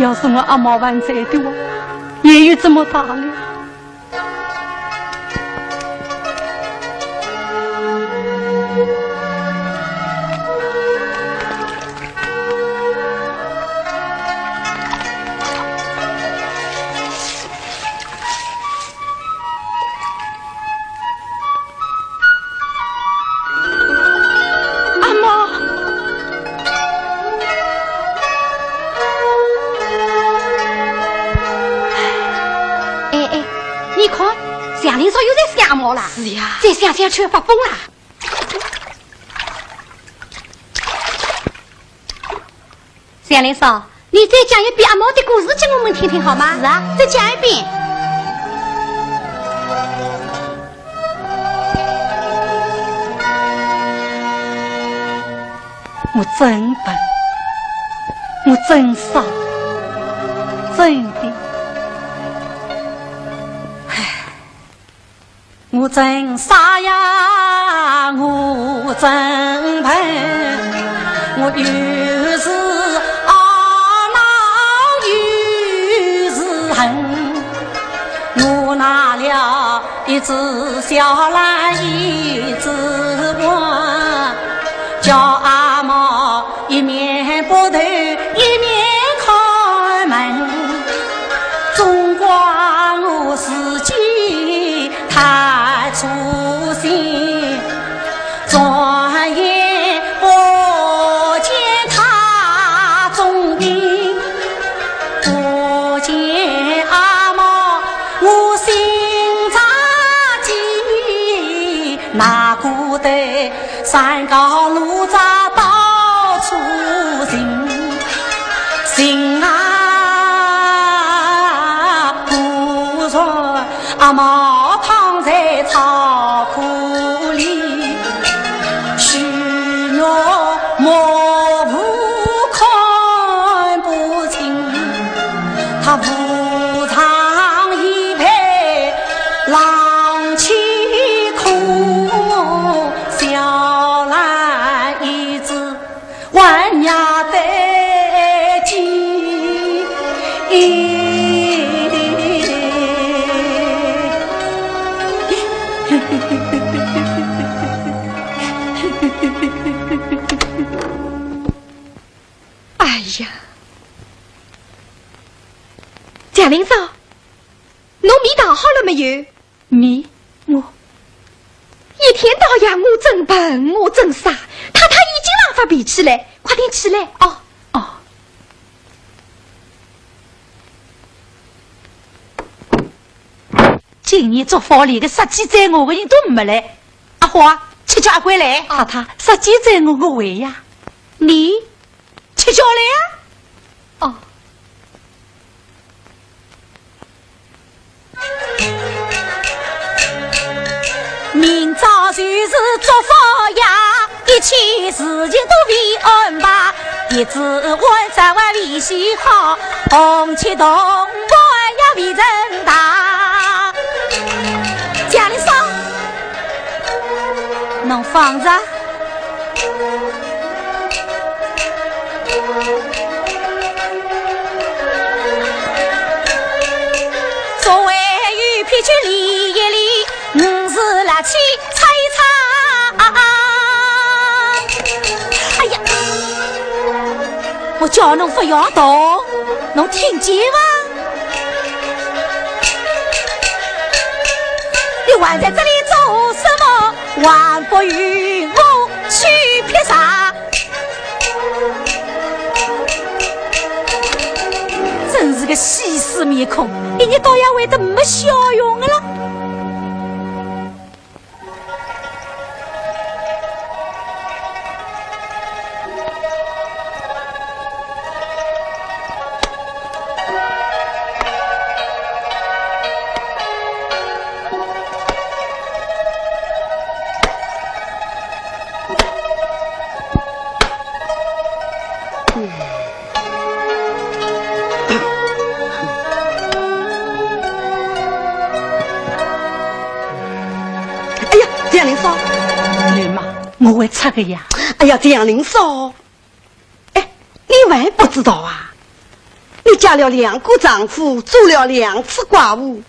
要是我阿毛还在的话，也有这么大了。 阿毛。哎，哎，你看，祥林嫂又在想阿毛啦。是呀。再想下去发疯啦。 祥林嫂，你再讲一遍阿毛的故事给我们听听好吗？是啊，再讲一遍。我真笨，我真傻，真的。唉，我真傻呀，我真笨，我又是懊恼又是恨。我拿了一只小篮，一只碗，叫阿毛一面剥头，一面看门。总怪我自己太粗心，转眼不见他踪影。 不见阿毛，我心着急，哪顾得山高路窄到处寻。寻啊，果然阿毛躺在草窠里，虚弱模糊看不清。 他扶床倚背，冷气空，小篮一只，还压得紧。哎呀，祥林嫂，侬米淘好了没有？米，我……一天到夜我真笨，我真傻，太太已经上发脾气了，快点起来哦。哦。今年祝福里个杀鸡宰鹅个人都没来，阿花，去叫阿贵来。太太，杀鸡宰鹅个会呀。你 去叫来呀。哦。明朝就是祝福呀，一切事情都会安排，一只碗早晚会洗好，红旗同伴呀会升堂。祥林嫂，侬放着。 所谓有脾气理一理，五事辣气擦一擦。哎呀，我叫侬勿要动，侬听见伐？你还在这里做什么？还不与我去劈柴！ 真是个死尸面孔，一日到夜会得没笑容的了。 哎呀，祥林嫂！舅妈，我会擦个呀。哎呀，祥林嫂，哎，你还不知道啊？你嫁了两个丈夫，做了两次寡妇，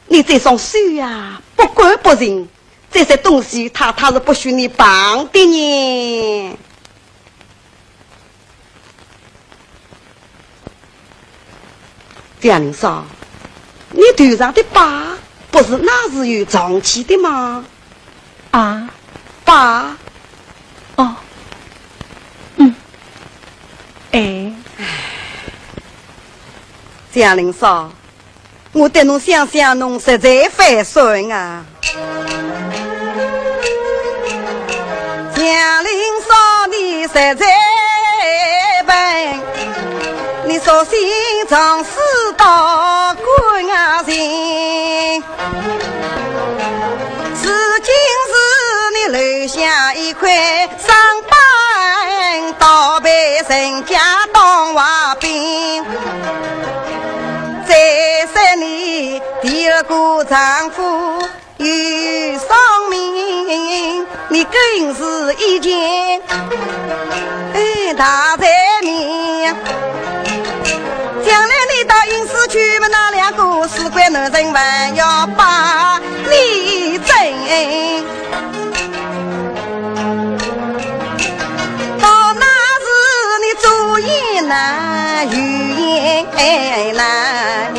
你这双手呀，不干不净，这些东西太太是不许你碰的呢。 祥林嫂，你头上的疤不是那时候长起的吗？啊？疤。哦。嗯。哎。祥林嫂， 我对侬想想，侬实在烦酸啊。祥林嫂，你实在笨，你索性从死到官啊行。如今是你留下一块伤疤到人家当坏兵，再说你第二个丈夫有双名，你更是一件，哎，大罪名。将来你到阴司去嘛，那两个死鬼男人还要把你整。 到那时你左言难右言难，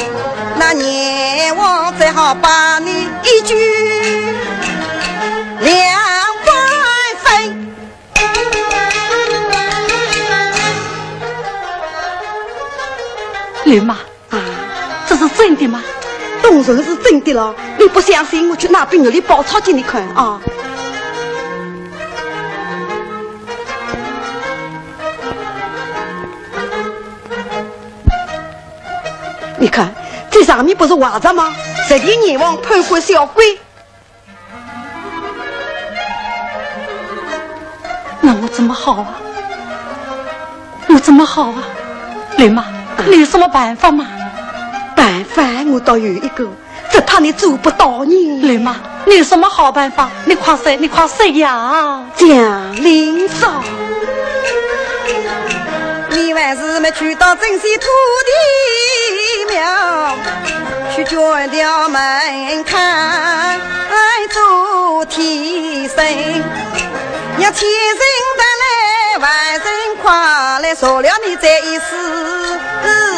那阎王只好把你一举两半分。刘妈，啊，这是真的吗？当然是真的了，你不相信，我去拿本玉历宝钞给你看啊。你看，这上面不是画着吗？十殿阎王判官小鬼。 那我怎么好啊？我怎么好啊？刘妈，你有什么办法吗？办法我倒有一个，只怕你做不到呢。刘妈，你有什么好办法？你快说，你快说呀！祥林嫂，你还是没去到镇西土地庙，去捐条门槛。 做替身，让千人得来万人快，来除了你这一世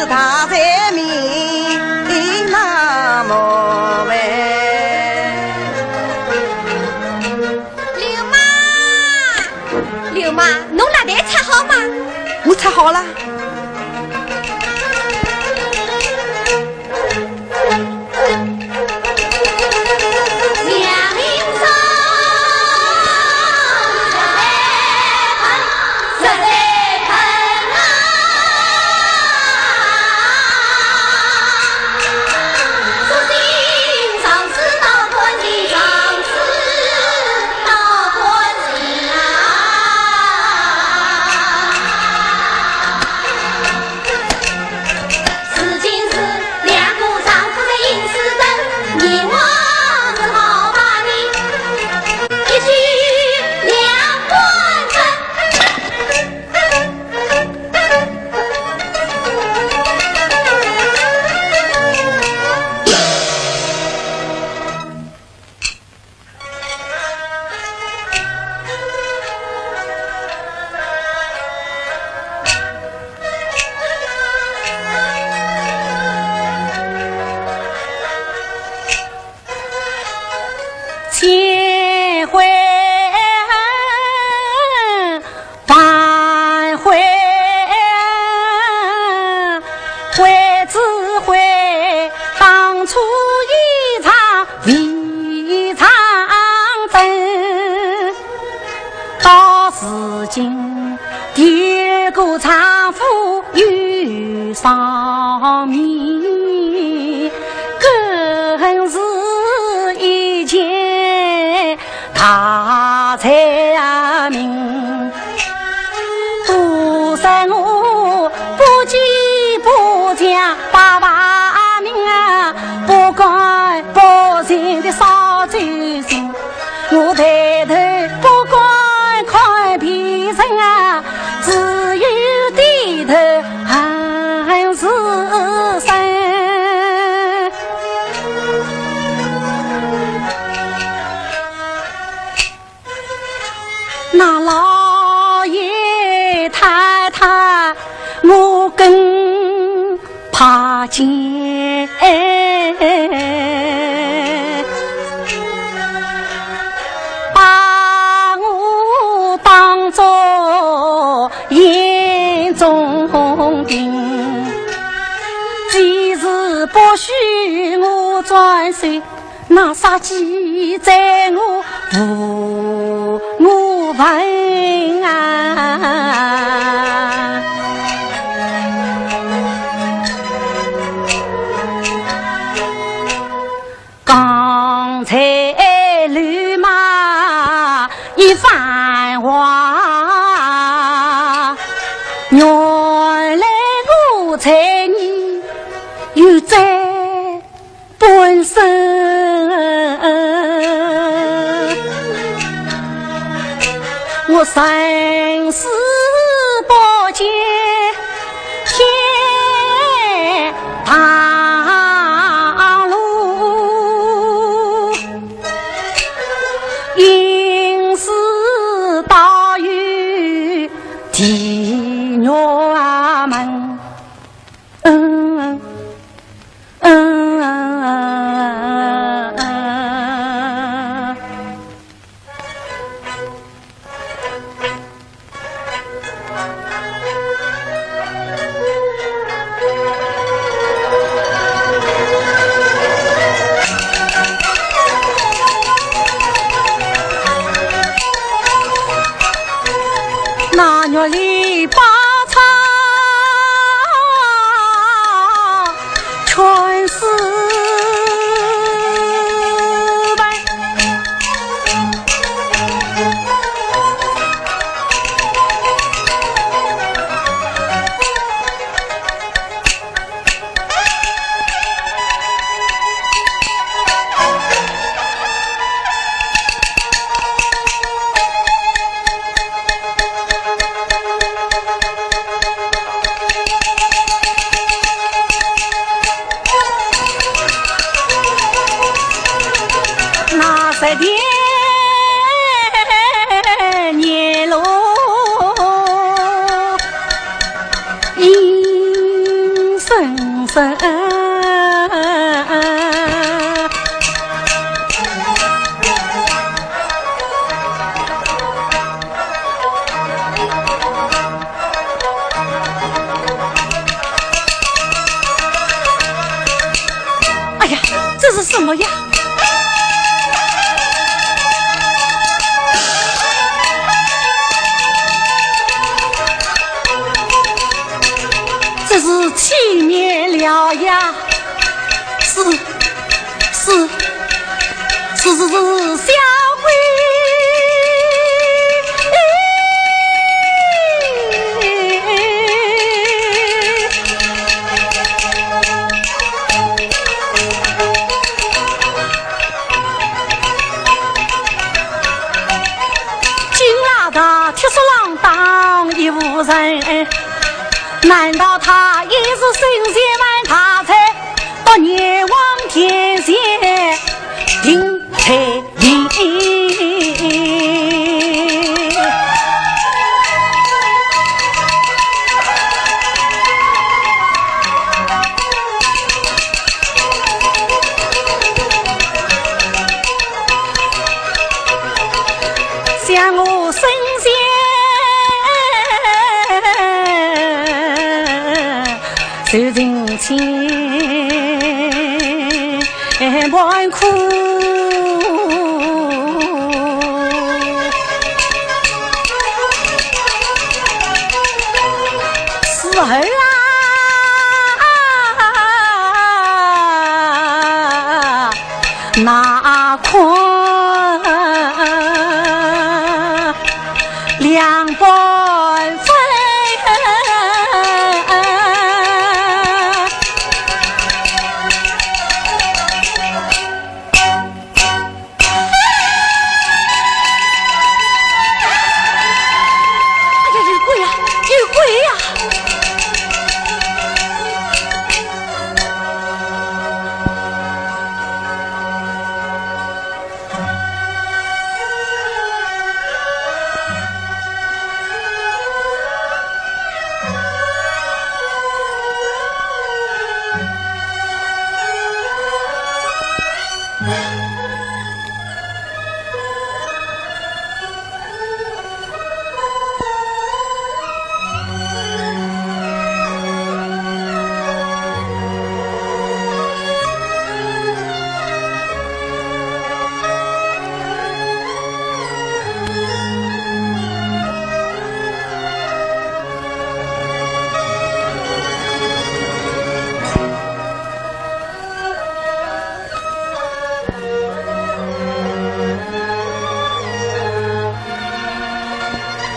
大罪名，那么喂。刘妈，刘妈，侬蜡台插好吗？我插好了。千回 万回，回只回当初一场未曾真。到如今第二个丈夫有双名，更是一件 大罪名。不是我不急不强把把命啊，不敢不信的少走心，我抬头不敢看别人啊，只有低头还是身。 那老爷太太，我更怕见。把我当作眼中钉，只是不许我转身。 那杀机在我无我份啊！刚才刘妈一番话，在本身，我生死不见天堂路，因此倒有地狱门。 嗯，嗯，嗯，嗯，嗯。那月里把茶全是白。 那十天年路阴森森。 哎呀，这是什么呀？这是欺骗了呀！是，是，是，是，是，小鬼！ 金拉大铁索浪当一无人，难道他也是神仙犯大罪，到阎王殿前定罪的？ 想我身前受尽千般苦。 时候啊，那困两半分。 哎呀，有鬼呀，有鬼呀！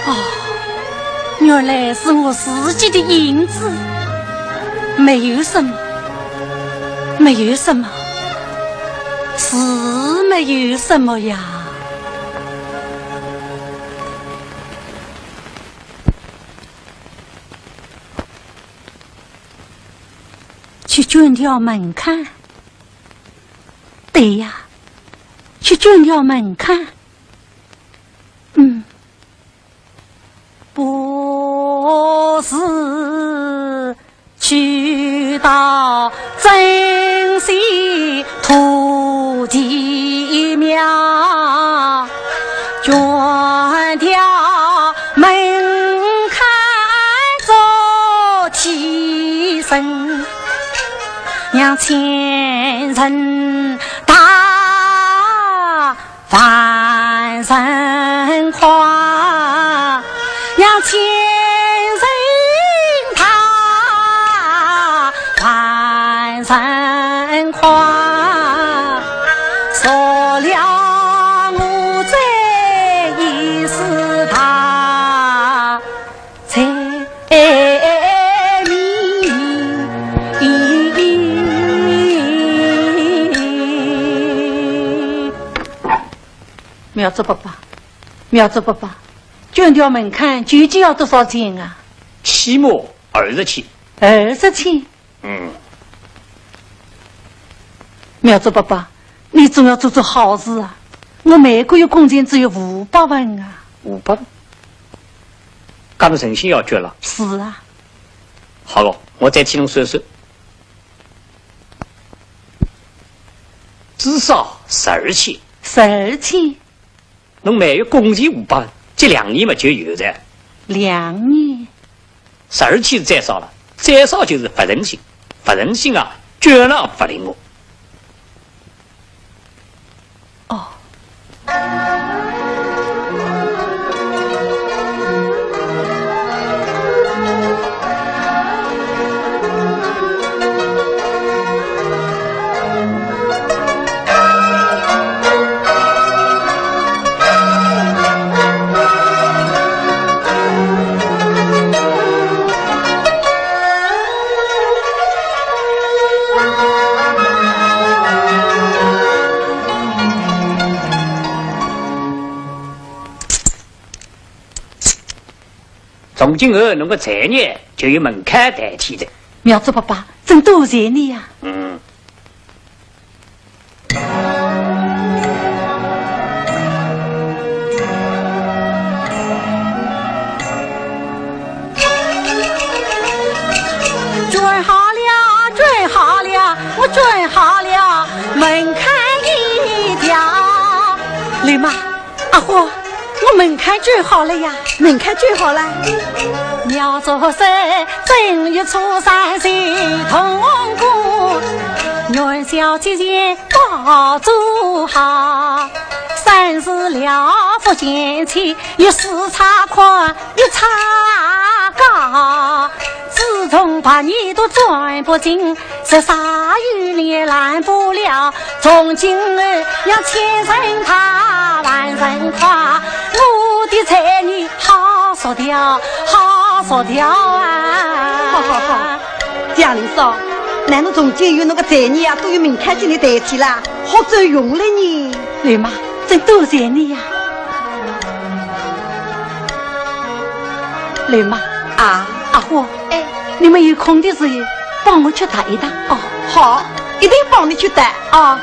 哦，原来是我自己的影子，没有什么。没有什么，是没有什么呀。去捐条门槛。对呀，去捐条门槛。嗯。 不是去到镇西土地庙，捐条门槛做替身，让千人踏 万人夸，让千人踏万人夸，说了我这一世大 财迷。苗族伯伯，苗族伯伯，捐条门槛究竟要多少钱啊？起码二十千。二十千？ 嗯。苗族伯伯，你总要做做好事啊！我每个月工钱只有五百文啊。五百文？搿么诚心要捐了？是啊。好了，我再替侬算算。至少十二千。十二千？ 侬每月工钱五百，搿两年嘛就有哉。两年？十二千是最少了，最少就是勿诚心，勿诚心啊，捐了勿灵哦。哦。 从今后，侬个罪孽就由门槛代替哉。苗族伯伯，真多谢你呀！嗯。 捐好了，捐好了，我捐好了，门槛一条。刘妈，阿花，我门槛捐好了呀。门槛捐好了？苗族山，正月初三是同过，元宵节前 包做好，三十两福钱钱，一时差宽，一差高。自从八年都转不进，十三有年拦不了，从今后要千人踏，万人跨，我的罪孽好赎掉，好赎掉啊！好好好。 祥林嫂，难道从今有那个罪孽啊，都由门槛给你代替啦？好走运了呢。刘妈，真多谢你呀。刘妈。啊？阿花。哎。你们有空的时候，帮我去踏一踏。哦，好，一定帮你去踏。啊。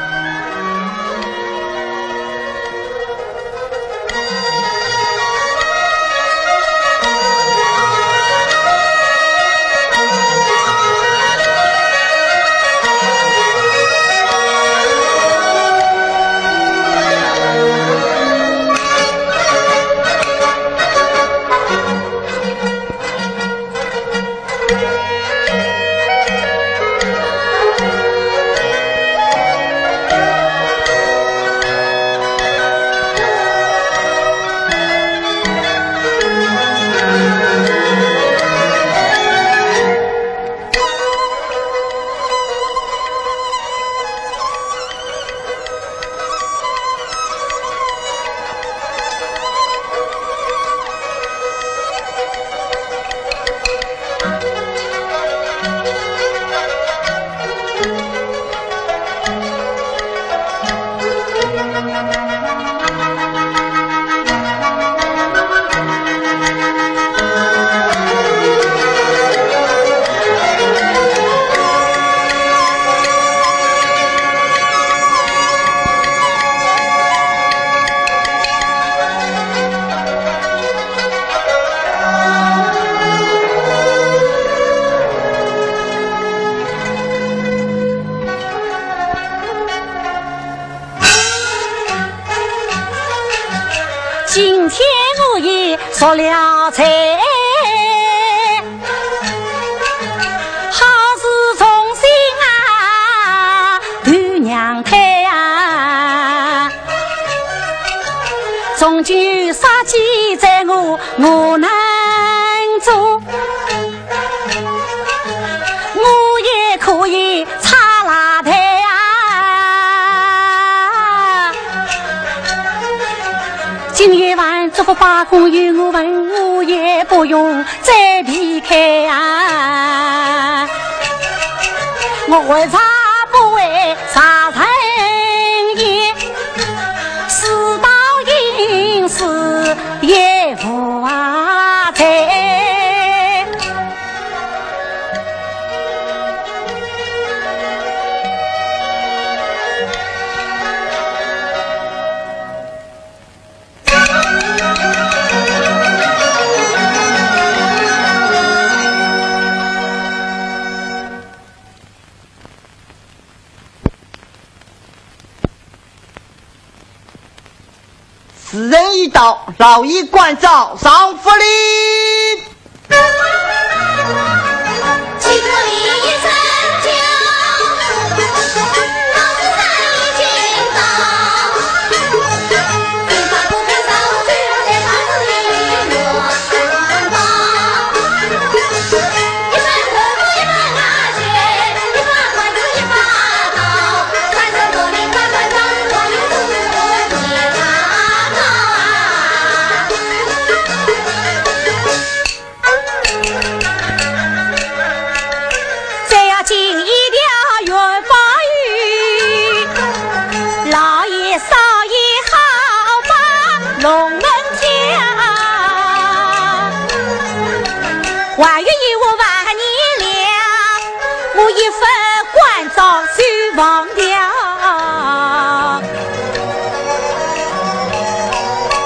说了才，好似重新啊，对娘胎啊，终究杀鸡宰鹅我能做。 我也可以拆蜡台啊。今夜晚祝福八公有我份，我也不用再避开啊。我为啥不会杀人也？事到应时也无啊罪。 时辰已到，老爷关照上福礼。再要进一条元宝玉，老爷少爷好把龙门跳。还有一碗万年凉，我一份关照收忘掉。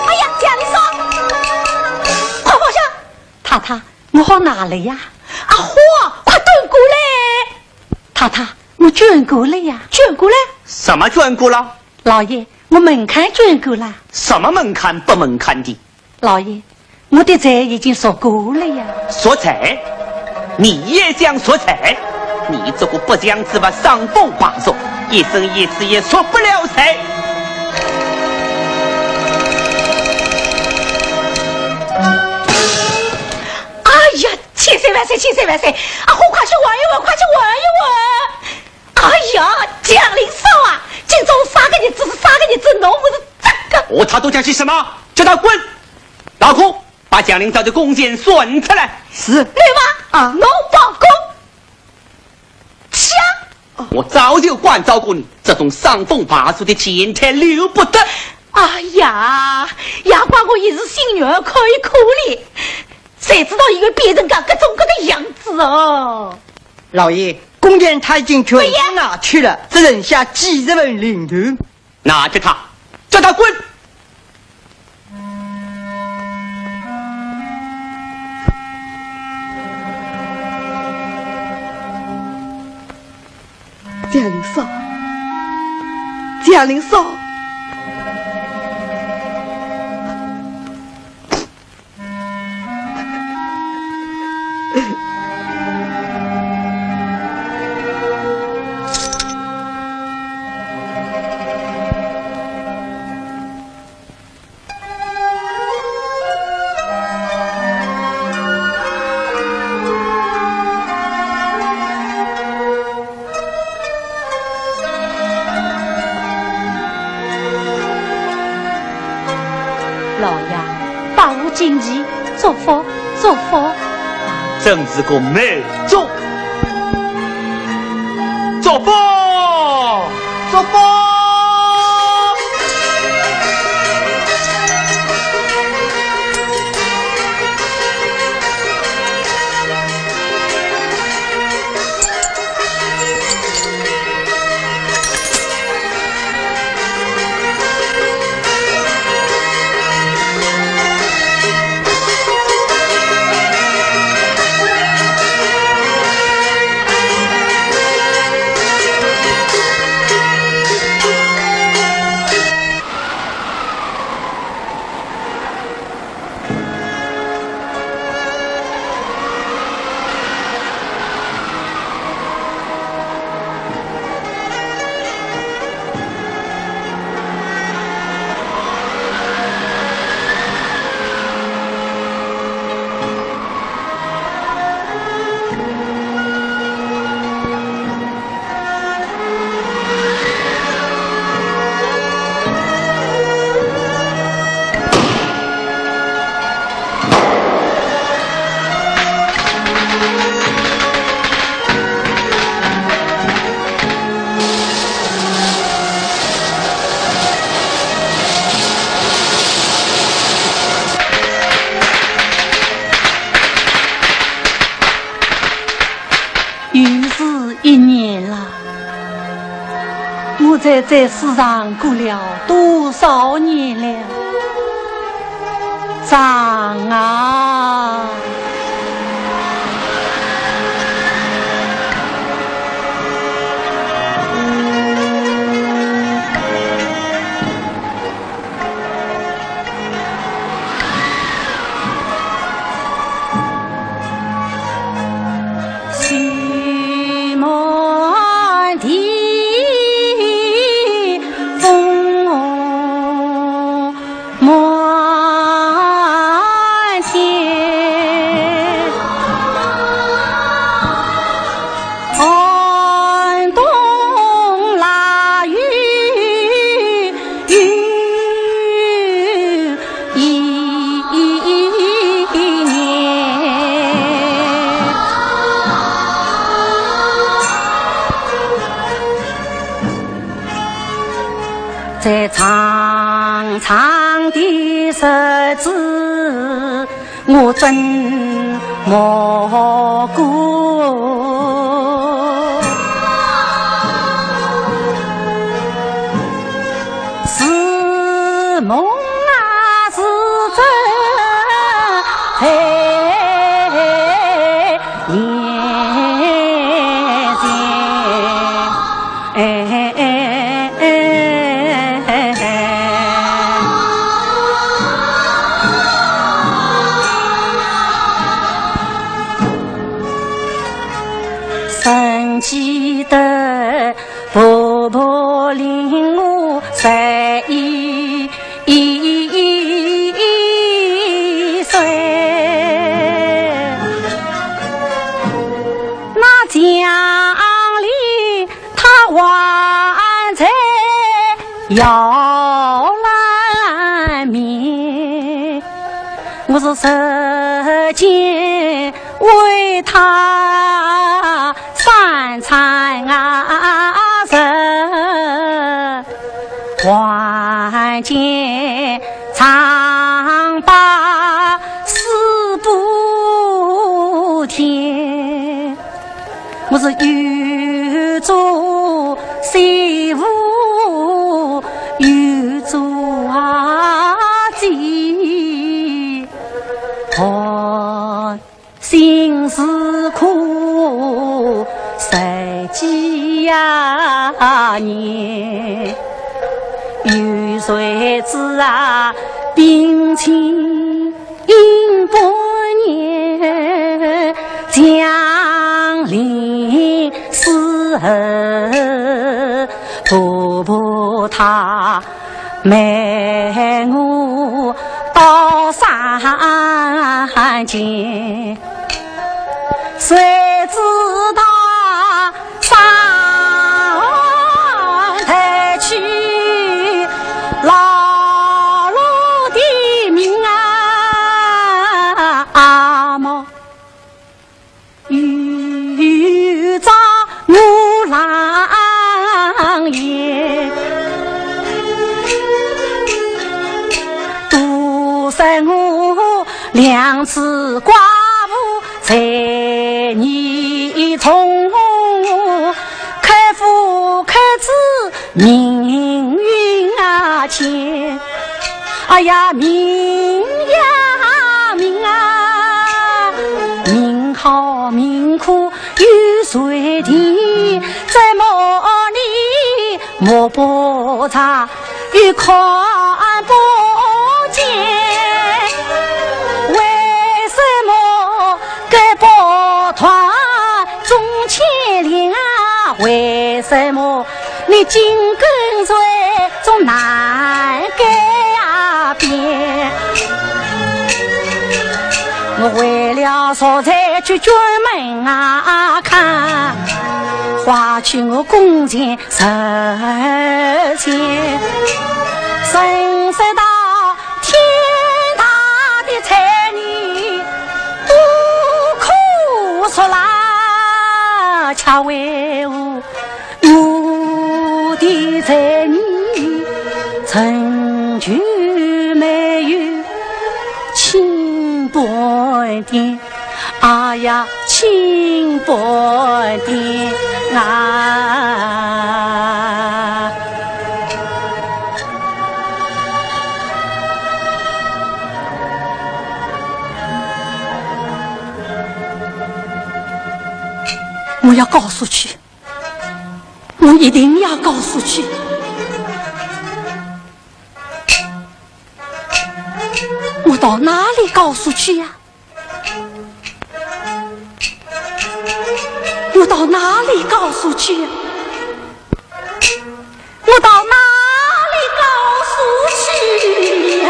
哎呀，祥林嫂，快放下！太太，我好拿了呀。阿花，快端过来！太太，我捐过了呀。捐过了？什么捐过了？老爷，我门槛捐过了。什么门槛不门槛的？ 老爷，我的罪已经赎过了呀。赎罪？你也想赎罪？你这个不祥之物，伤风败俗，一生一世也赎不了罪。哎呀，千岁万岁，千岁万岁！阿花，快去问一问，快去问一问！哎呀，祥林嫂啊，今朝啥个日子是啥个日子，侬勿是这个……我他都讲些什么？叫他滚！ 老孔，把祥林嫂的工钱算出来。是。来吧，啊，侬报工。讲。我早就关照过你，这种伤风败俗的贱胎留不得。哎呀，也怪我一时心软，可以可怜，谁知道伊会变成个各种各的样子哦。老爷，工钱他已经全部拿去了，只剩下几十文零头。 拿着他，叫他滚！祥林嫂，祥林嫂。 老爷，百无禁忌，祝福，祝福。真是个美中。祝福，祝福。又是一年了，我在这世上过了多少年了？长啊！ 在长长的日子，我怎么过？是梦啊，是真，在眼前。 哎，哎，哎，哎，哎。曾记得婆婆领我在一 一岁，那墙里她还在摇篮面，我是舌尖为她三餐啊食。 还见丈八四不甜，我是又做媳妇又做阿姐。哦， 心事苦，十几呀年，有谁知啊，冰清半年，江陵四合，婆婆她 瞒我到山间，谁知道山台去老老的命啊，阿嬷。 有着我郎爷，独生我两子寡妇在泥中，开夫开子 命运啊险，哎呀，命呀命啊，命好命苦有谁定？怎么你摸不着，又看不见？为什么隔不断中牵连啊？为什么 你紧跟随总难改啊变。我为了坐在九泉门啊看，花去我弓箭射箭，神射到天大的才女，不可说啦，恰为我 我的才女成就没有千般点，哎呀，心不定啊。我要告诉去，我一定要告诉去。我到哪里告诉去呀？ 我到哪里告诉去呀？我到哪里告诉去呀？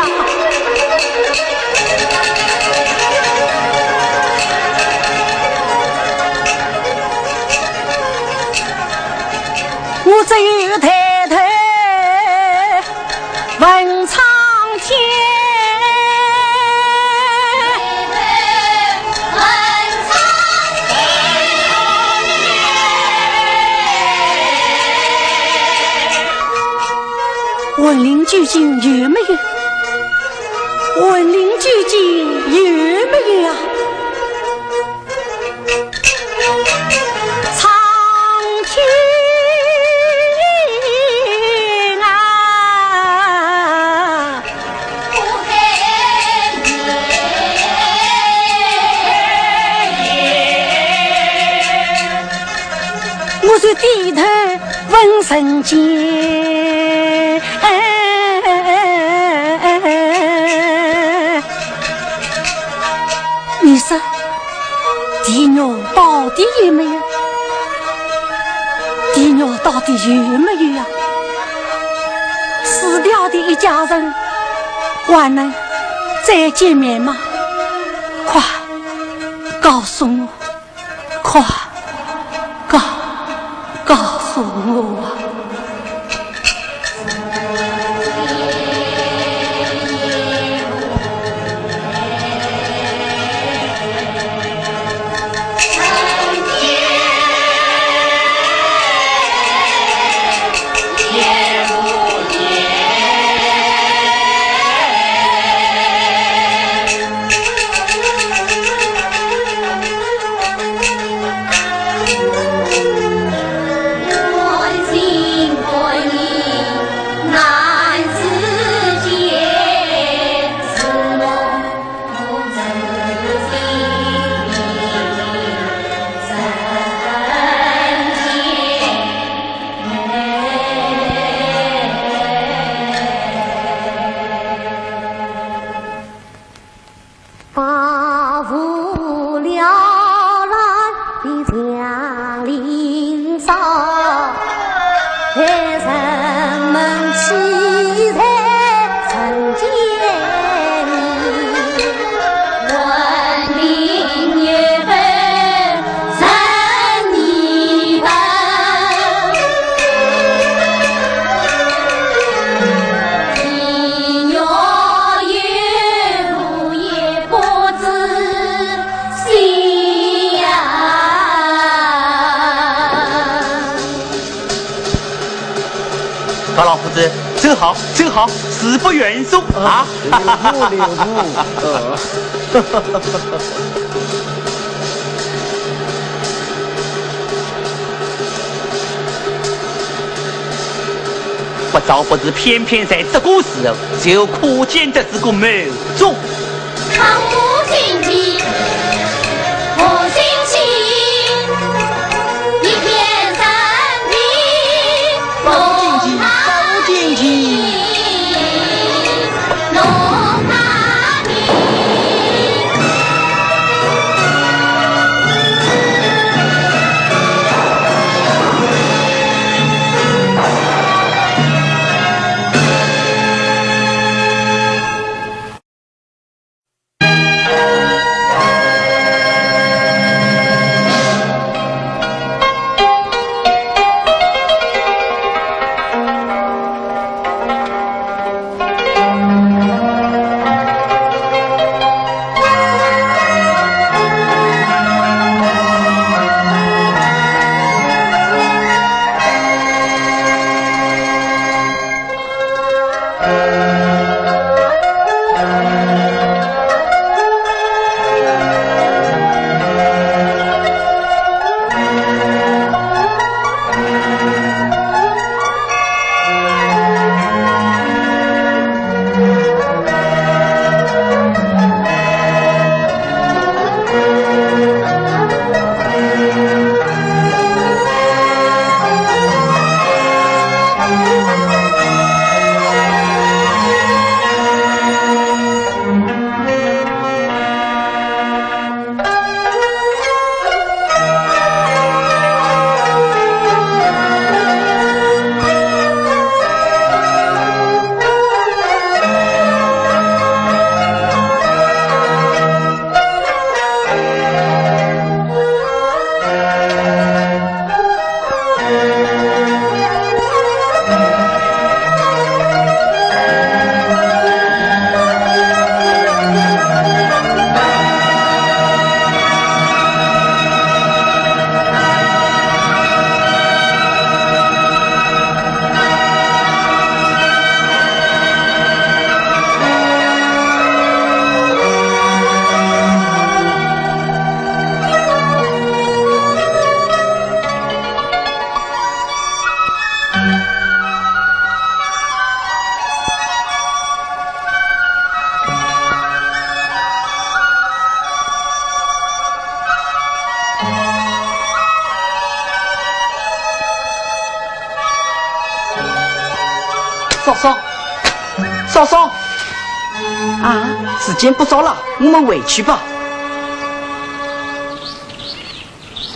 我只有抬头 问苍天。魂灵究竟有没有？魂灵究竟有没有啊？ 苍天啊！我就低头问人间。 你说，地狱到底有没有？地狱到底有没有呀？死掉的一家人还能再见面吗？快告诉我！ 快告，告诉我啊！高老夫子，走好，走好，恕不远送啊！啊，留步，留步，呃。不招不知，偏偏在这个时候，就可见得这个没 中。嫂嫂，嫂嫂，啊？时间不早了，我们回去吧。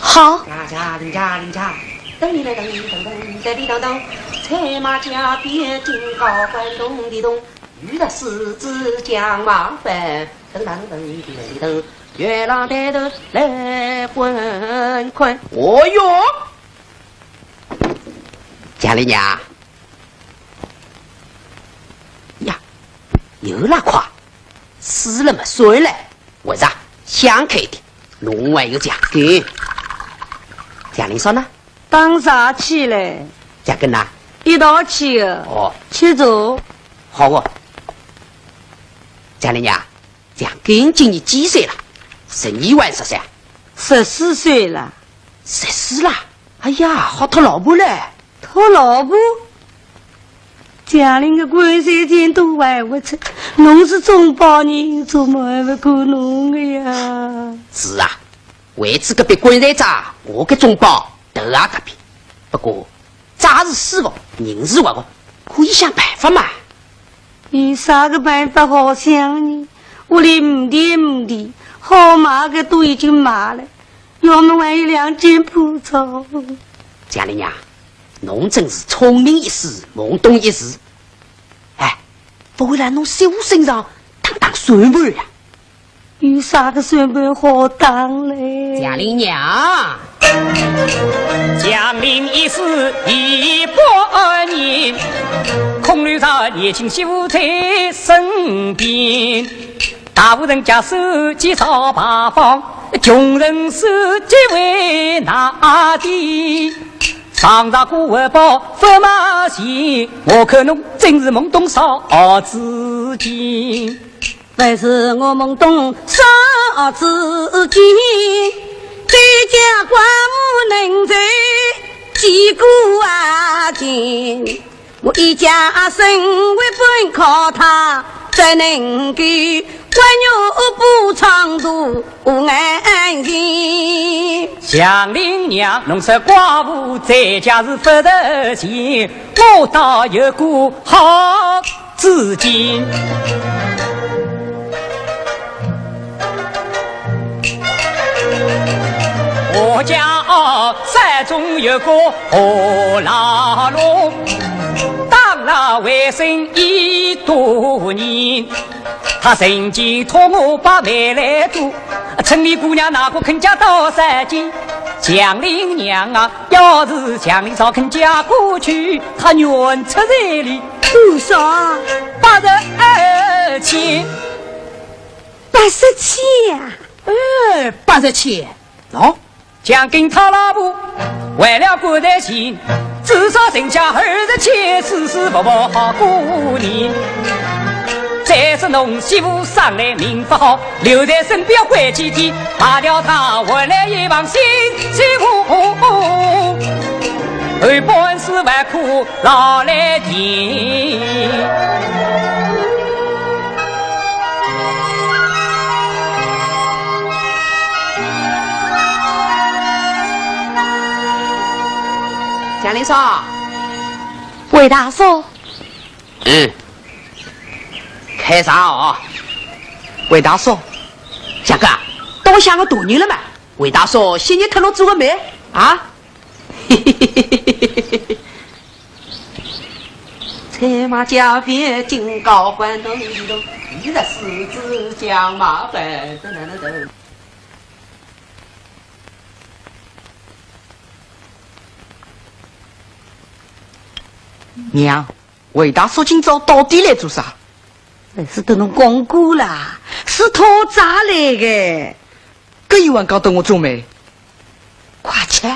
好。哦哟， 祥林娘。呀，有那快，死了么算了，活着想开点，侬还有墙根。祥林嫂呢？打啥去嘞？墙根呐？一道去的。哦。去走。好哦。祥林娘，墙根今年几岁了？十二还是十三？十四岁了。十四啦？哎呀，好讨老婆嘞。 讨老婆？祥林个棺材钿都还勿出，侬是中保人，怎么还勿够侬个呀？是啊，为仔搿笔棺材账，我个中保头也搭边。不过，账是师傅，人是活个，可以想办法嘛。有啥个办法好想呢？屋里没田没地，好卖个都已经卖了， 要么还有两间破灶。祥林娘，侬真是聪明一世，懵懂一时。哎，不会来侬师傅身上打打算盘呀？有啥个算盘好打嘞？祥林娘。祥林一世一百年，空留着年轻媳妇在身边。 大户人家守纪造牌坊，穷人守纪为哪点？上着个活宝勿卖钱，我看侬真是懵懂少知见。勿是我懵懂少知见，这家官府能在几个啊钱。 我一家生活本靠他，怎能够关我不唱渡安心？祥林娘，侬说寡妇在家是勿值钱，我倒有个好主见。 我家山中有个何老龙，当了为生已多年，他曾经托我把媒来做，城里姑娘哪个肯嫁到山间？祥林娘啊，要是祥林嫂肯嫁过去，他愿出彩礼。多少？八十二千。八十千呀？ 哎，八十千，喏，祥林讨老婆，为了棺材钱，至少剩下二十千，舒舒服服好过年。再说侬媳妇生来命不好，留在身边关几天，卖掉她换来一房新媳妇，后半世还苦 老来的。祥林嫂。魏大叔。嗯。开茶啊。魏大叔，祥哥，当我像个大人了嘛。魏大叔，昔日托侬做个媒啊？ 娘，魏大叔今朝到底来做啥？还是搭侬讲过啦，是讨债来个。 搿伊还讲搭我做媒？快吃。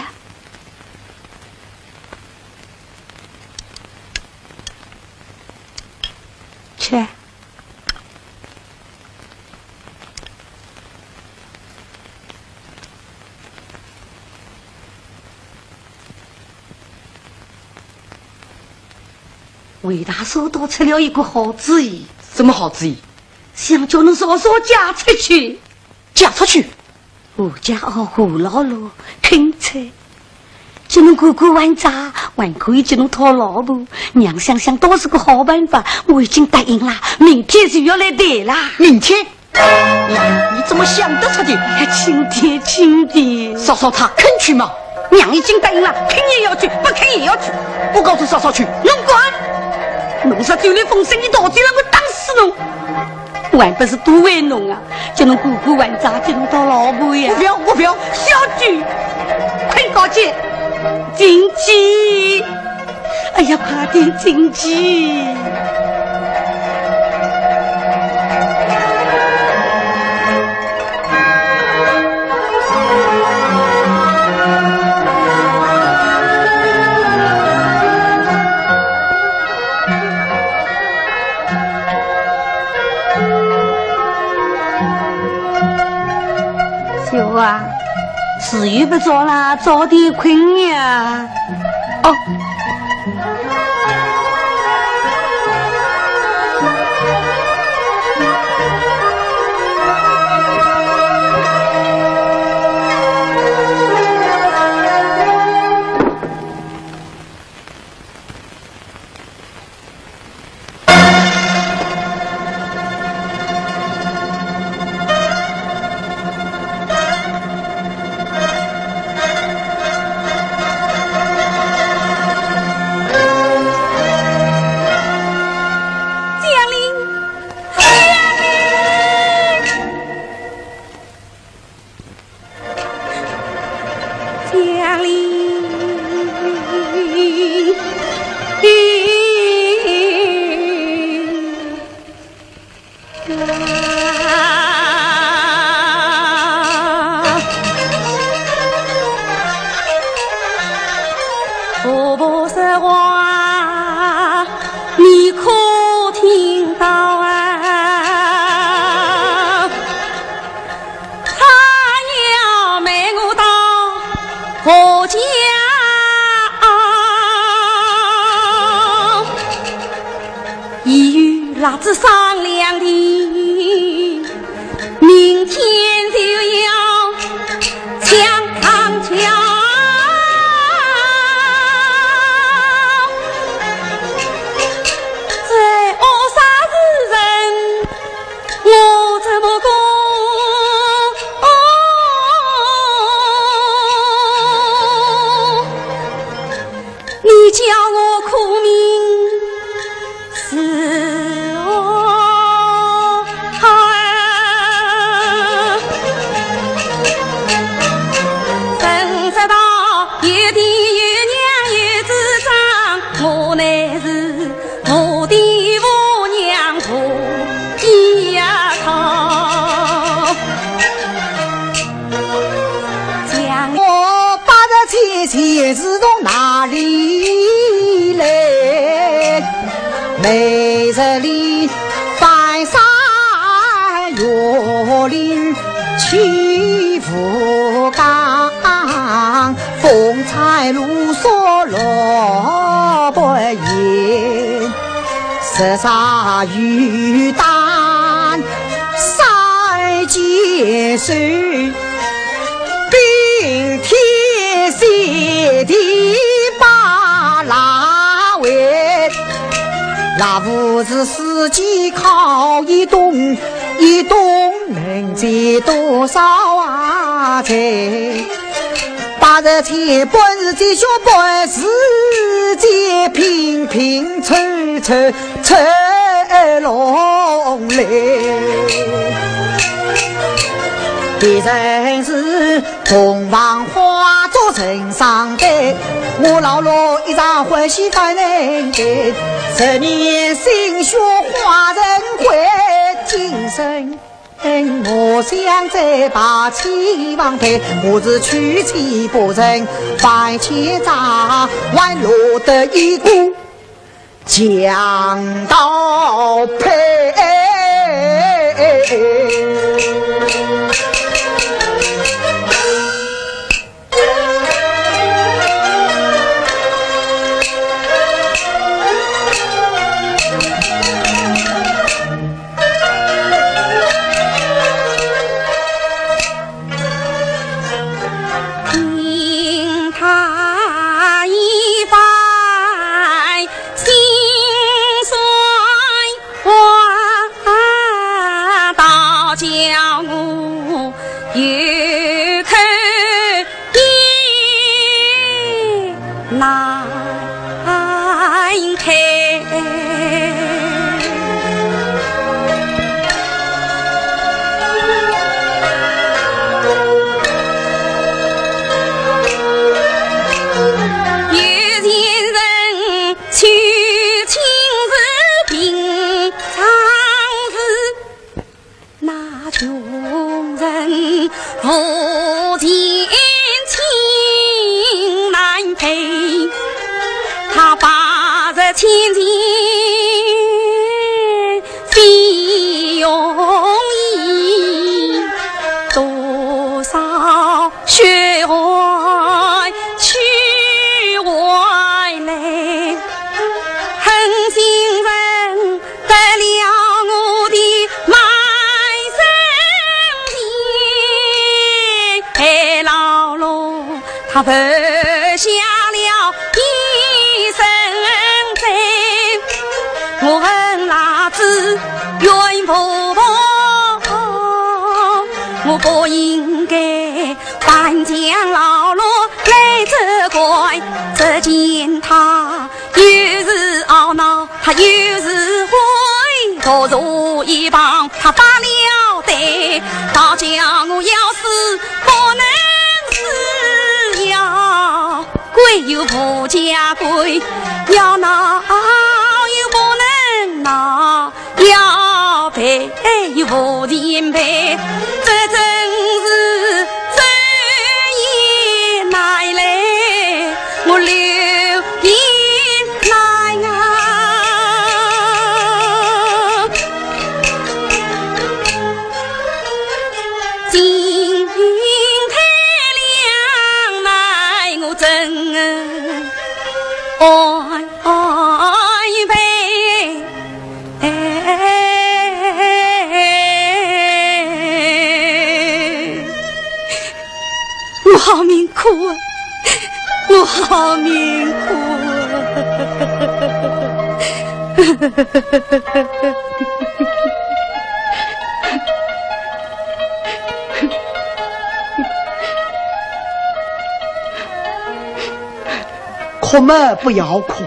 吃。魏大叔倒出了一个好主意。什么好主意？想叫侬嫂嫂嫁出去。 嫁出去？吴家二胡老六肯出，叫侬过过还债，还可以叫侬讨老婆。娘想想倒是个好办法，我已经答应了，明天就要来谈了。明天？娘，你怎么想得出的？哎呀，今天，今天。嫂嫂她肯去吗？娘已经答应了，肯也要去，不肯也要去。我告诉嫂嫂去。侬滚！侬若走漏风声，你到底让我打死侬！ 我还不是都为侬啊，叫侬过过还债，叫侬讨老婆呀。我不要，我不要。小鬼，快点进，进去！哎呀，快点进去！ 媳妇啊，时辰不早了，早点困呀。哦。 婆婆说话，你可听到啊？ 她要卖我到何家？已有蜡烛商量的，明天就要抢上轿。这恶煞之人， 我怎么讲？你叫我苦命是何？谁知道有爹有娘有支撑，我乃是 我的婆娘婆一呀套。讲我八十千钱是从哪里来？每日里翻山越岭去吴江，风餐露宿路边饮。 日晒雨打三件事，冰天雪地把拉回，那物事四季靠一冬，一冬能积多少啊？才 八十千本是积蓄，本是积贫，贫凑凑凑拢来。别人是洞房花烛成双对，我老罗一场欢喜翻人间，十年心血化成灰，今生 我想再把妻房配，我是娶妻不成，万千债还落得一个强盗配。他服下了一身罪，我恨辣子冤婆婆，我不应该搬江老路来责怪，只见他又是懊恼，他又是悔，坐坐一旁，他发了呆，他叫我要死不能死呀。 鬼有无家鬼，要闹又不能闹，要赔又无钱赔，这真是真也难来，我刘金兰啊。 金银钗两难我怎安排？我好命苦啊！我好命苦啊！ 哭嘛不要哭，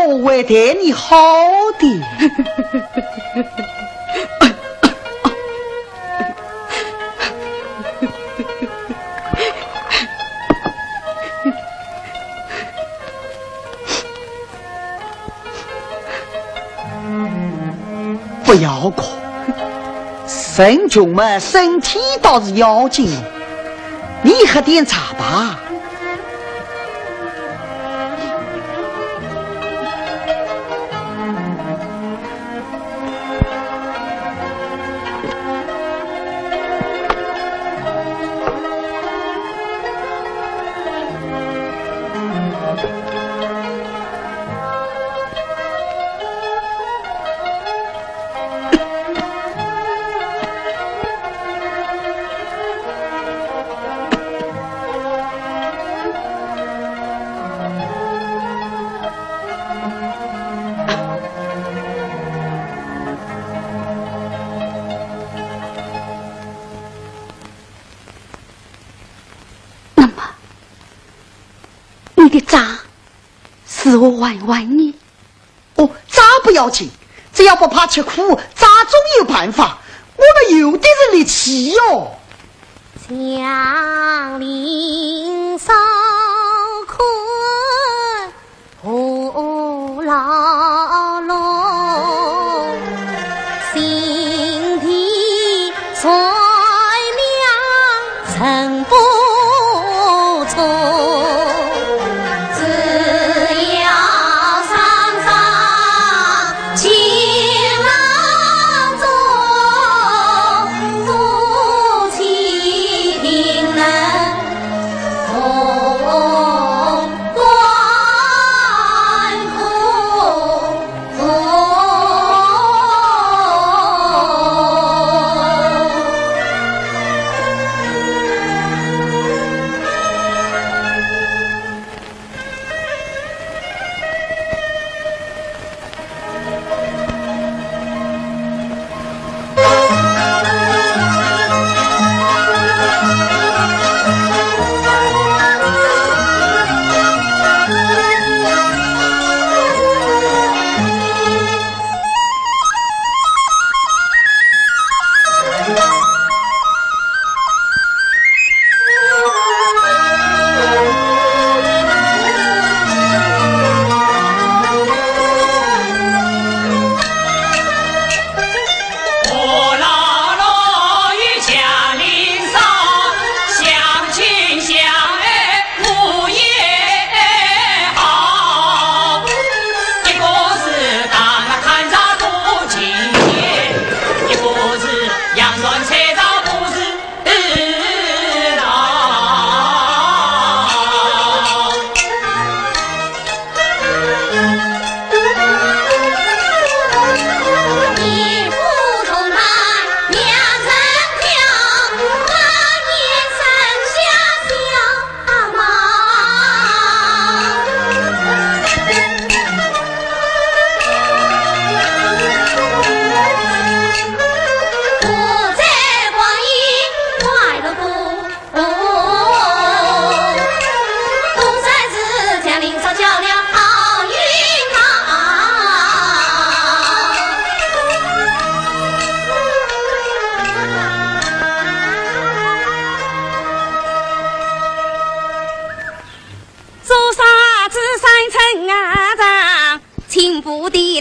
我会待你好的。 不要哭，人穷嘛，身体倒是要紧。你喝点茶吧。 那么，你的债如何还还呢？ 哦，债不要紧，只要不怕吃苦，债总有办法。我们有的是力气哟。祥林少看何劳碌，新地善良 人不错，只要双双情郎中，夫妻定能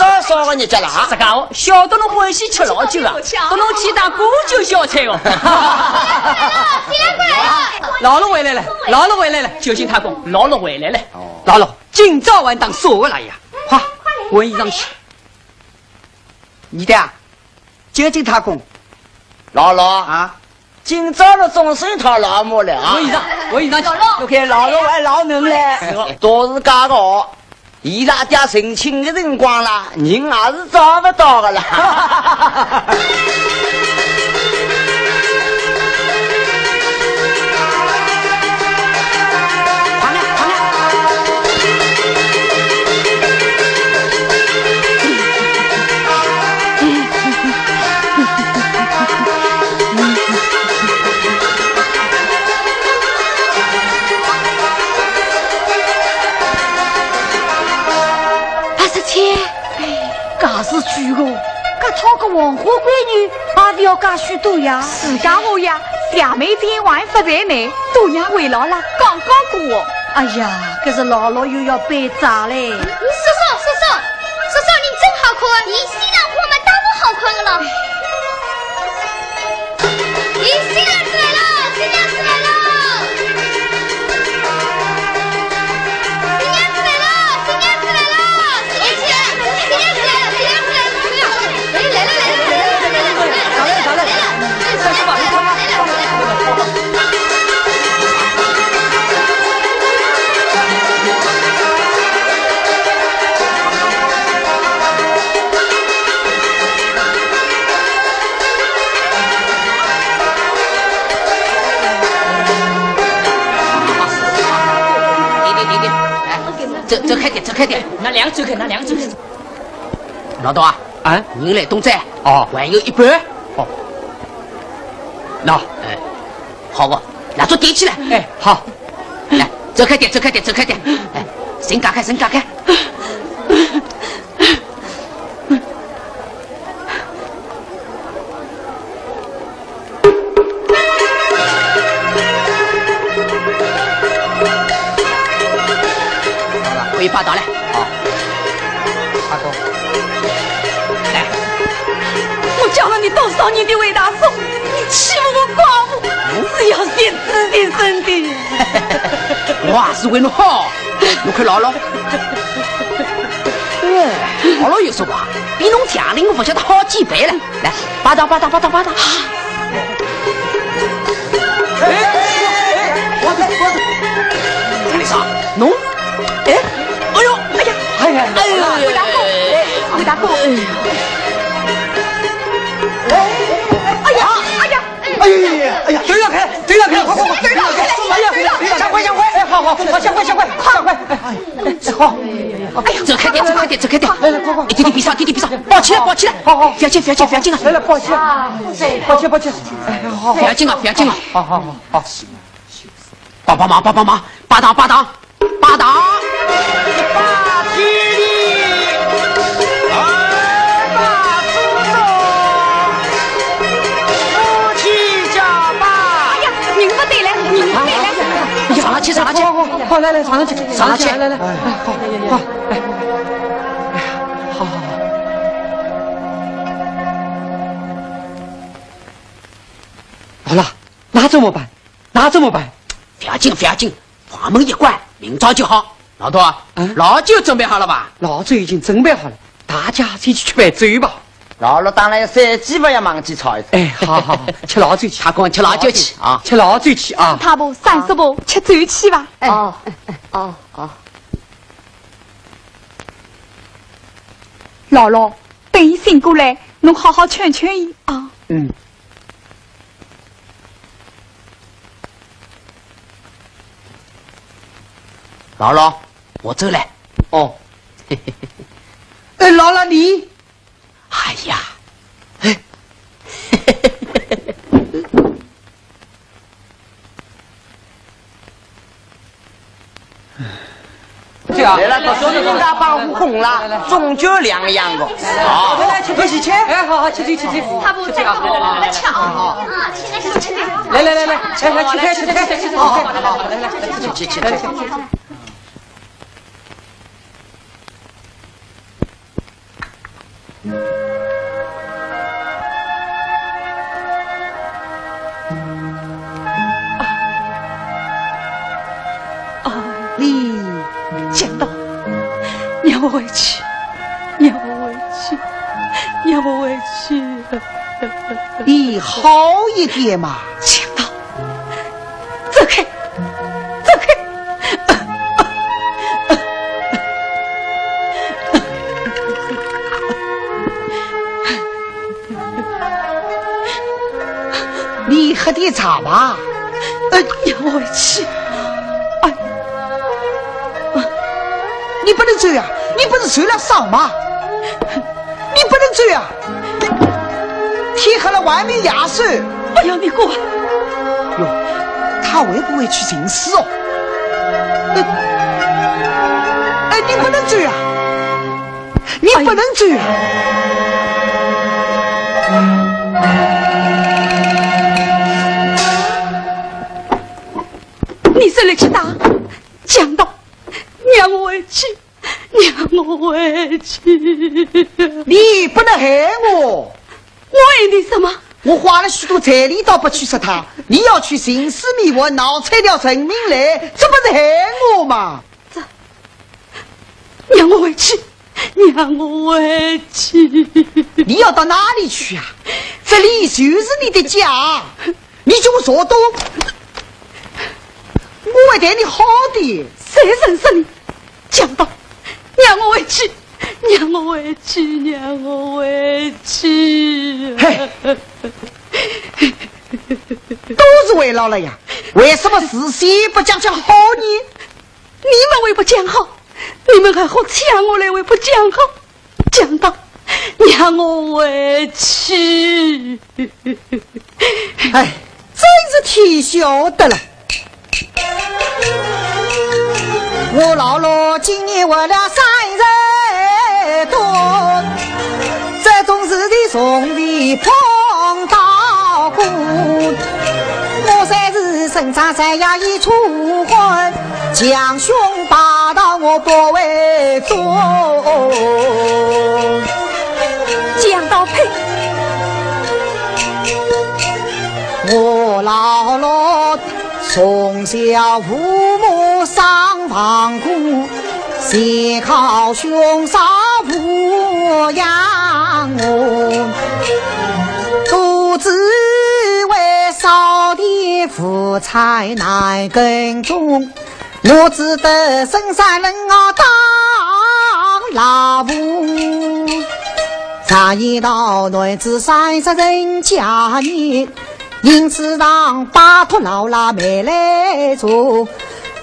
朝啥个日脚了啊？自家哦，晓得侬欢喜吃老酒啊，搭侬去打过酒小菜哦。老陆回来了，老陆回来了，九星太公，老陆回来了。哦。老陆，今朝还当啥个来呀？快，换衣裳去。你的啊，九星太公。老陆啊，今朝侬总算讨老母了啊？换衣裳，换衣裳去。OK，老陆还老能嘞。是哦，都是假个哦。 伊拉爹成亲个辰光啦，人也是找勿到个啦。八十千，哎，介是贵哦，搿讨个黄花闺女，也勿要介许多呀。是介话呀，谢媒钿还勿在内，大娘回老了，刚刚过哦。哎呀，搿是老陆又要背债嘞。叔叔，叔叔，叔叔，侬真好看，侬新娘款嘛，当然好看个了。 咦，新娘子来了，新娘子来了！新娘子来了，新娘子来了！新娘子来了，新娘子来了，新娘子来了！哎，来了，来了，来了，来了，来了！来了，来了，来了！停停停停，哎，走走开点，走开点。㑚两个走开，㑚两个走开。老大啊，啊？人来东哉，哦。还有一半。哦。喏，哎，好不？蜡烛点起来。哎，好。来，走开点，走开点，走开点。哎，绳解开，绳解开。 好了，可以拜堂了。好，阿公。来。我叫了你多少年的魏大叔，你欺负我寡妇，嗯？是要现自己身的。我也是为侬好，侬看老陆。哎，老陆有数吧？比侬强的我勿晓得好几倍了。来，拜堂，拜堂，拜堂，拜堂。 哎，哎，哎，我的，我的。张丽莎，侬？哎，哎呦，哎呀，哎呀，哎呦，哎呦，哎呦，哎呦，哎呀，哎呀，哎呀，哎呀，哎呀，走让开，走让开，快快快，走让开，哎呀，哎呀，哎呀，向后，向后，哎，好好好，向后，向后，向后，哎，哎，好，哎呀，走开点，走开点，走开点，来来，快快，一点点别上，一点点别上，抱起来，抱起来，好好，不要紧，不要紧，不要紧啊，来来，抱起来，抱起来，抱起来，哎，好好，不要紧啊，不要紧啊，好好好好，帮帮忙，帮帮忙，搭档，搭档。 搭档。一把天地，二把祖宗，夫妻叫爸。哎呀，人不对了，人不对了。上来去，上来去。好，好，来来，上来去，上来去，来来来，哎，好，好，哎，哎呀，好好好。好了，那怎么办？ 那怎么办？不要紧，不要紧，房门一关，明朝就好。老头啊，嗯？老酒准备好了吧？老酒已经准备好了，大家一起去吃酒吧。老六当然要三句，不要忘记吵一吵。哎，好好好，吃老酒去。他讲吃老酒去啊。吃老酒去啊。太婆、三叔婆，吃酒去吧。哎，哦，哦，哦。老六，等伊醒过来，侬好好劝劝伊啊。嗯。 老六，我走了。哦。呃，老六你？哎呀，哎。 对啊。来了，搿是人家帮我哄了，中酒两样个。啊，来来，吃东西吃。哎，好好，吃酒吃酒。他不在乎我们抢啊，现在是吃酒。来来来来，哎，来吃菜吃菜吃菜，好好好，来来，吃吃吃吃吃。 啊，你，强盗，让我回去，让我回去，让我回去。你好一点嘛。强盗， 走开，走开！你喝点茶吧。呃，让我回去。哎，你不能走呀，你不是受了伤吗？你不能走呀。 天黑了，外面野兽。不要你管。哟，他会不会去寻死哦？哎，哎，你不能走啊！你不能走啊！你是来去打，强盗，让我回去。 让我回去。你不能害我。我害你什么？我花了许多彩礼倒不去杀他，你要去寻死觅活，闹出条人命来，这不是害我吗？这，让我回去，让我回去。你要到哪里去啊？这里就是你的家。 你给我坐住！我会对你好的。谁认识你？强盗，让我回去，让我回去，让我回去。嘿，都是为老六呀，为什么事先不讲讲好呢？你们为不讲好，你们还好抢我来为不讲好。 强盗，让我回去。哎，真是天晓得了。我老六今年活了三十多，这种事体从未碰到过。我虽是生长在呀一处婚， 强凶霸道我不会做。强盗呸！我老六从小父母双亡故，全靠兄嫂抚养我。独自为少年无才难耕种， 我只得深山林坳当老妇。大雁道男子三十人家呢，因此上拜托老拉妹来做，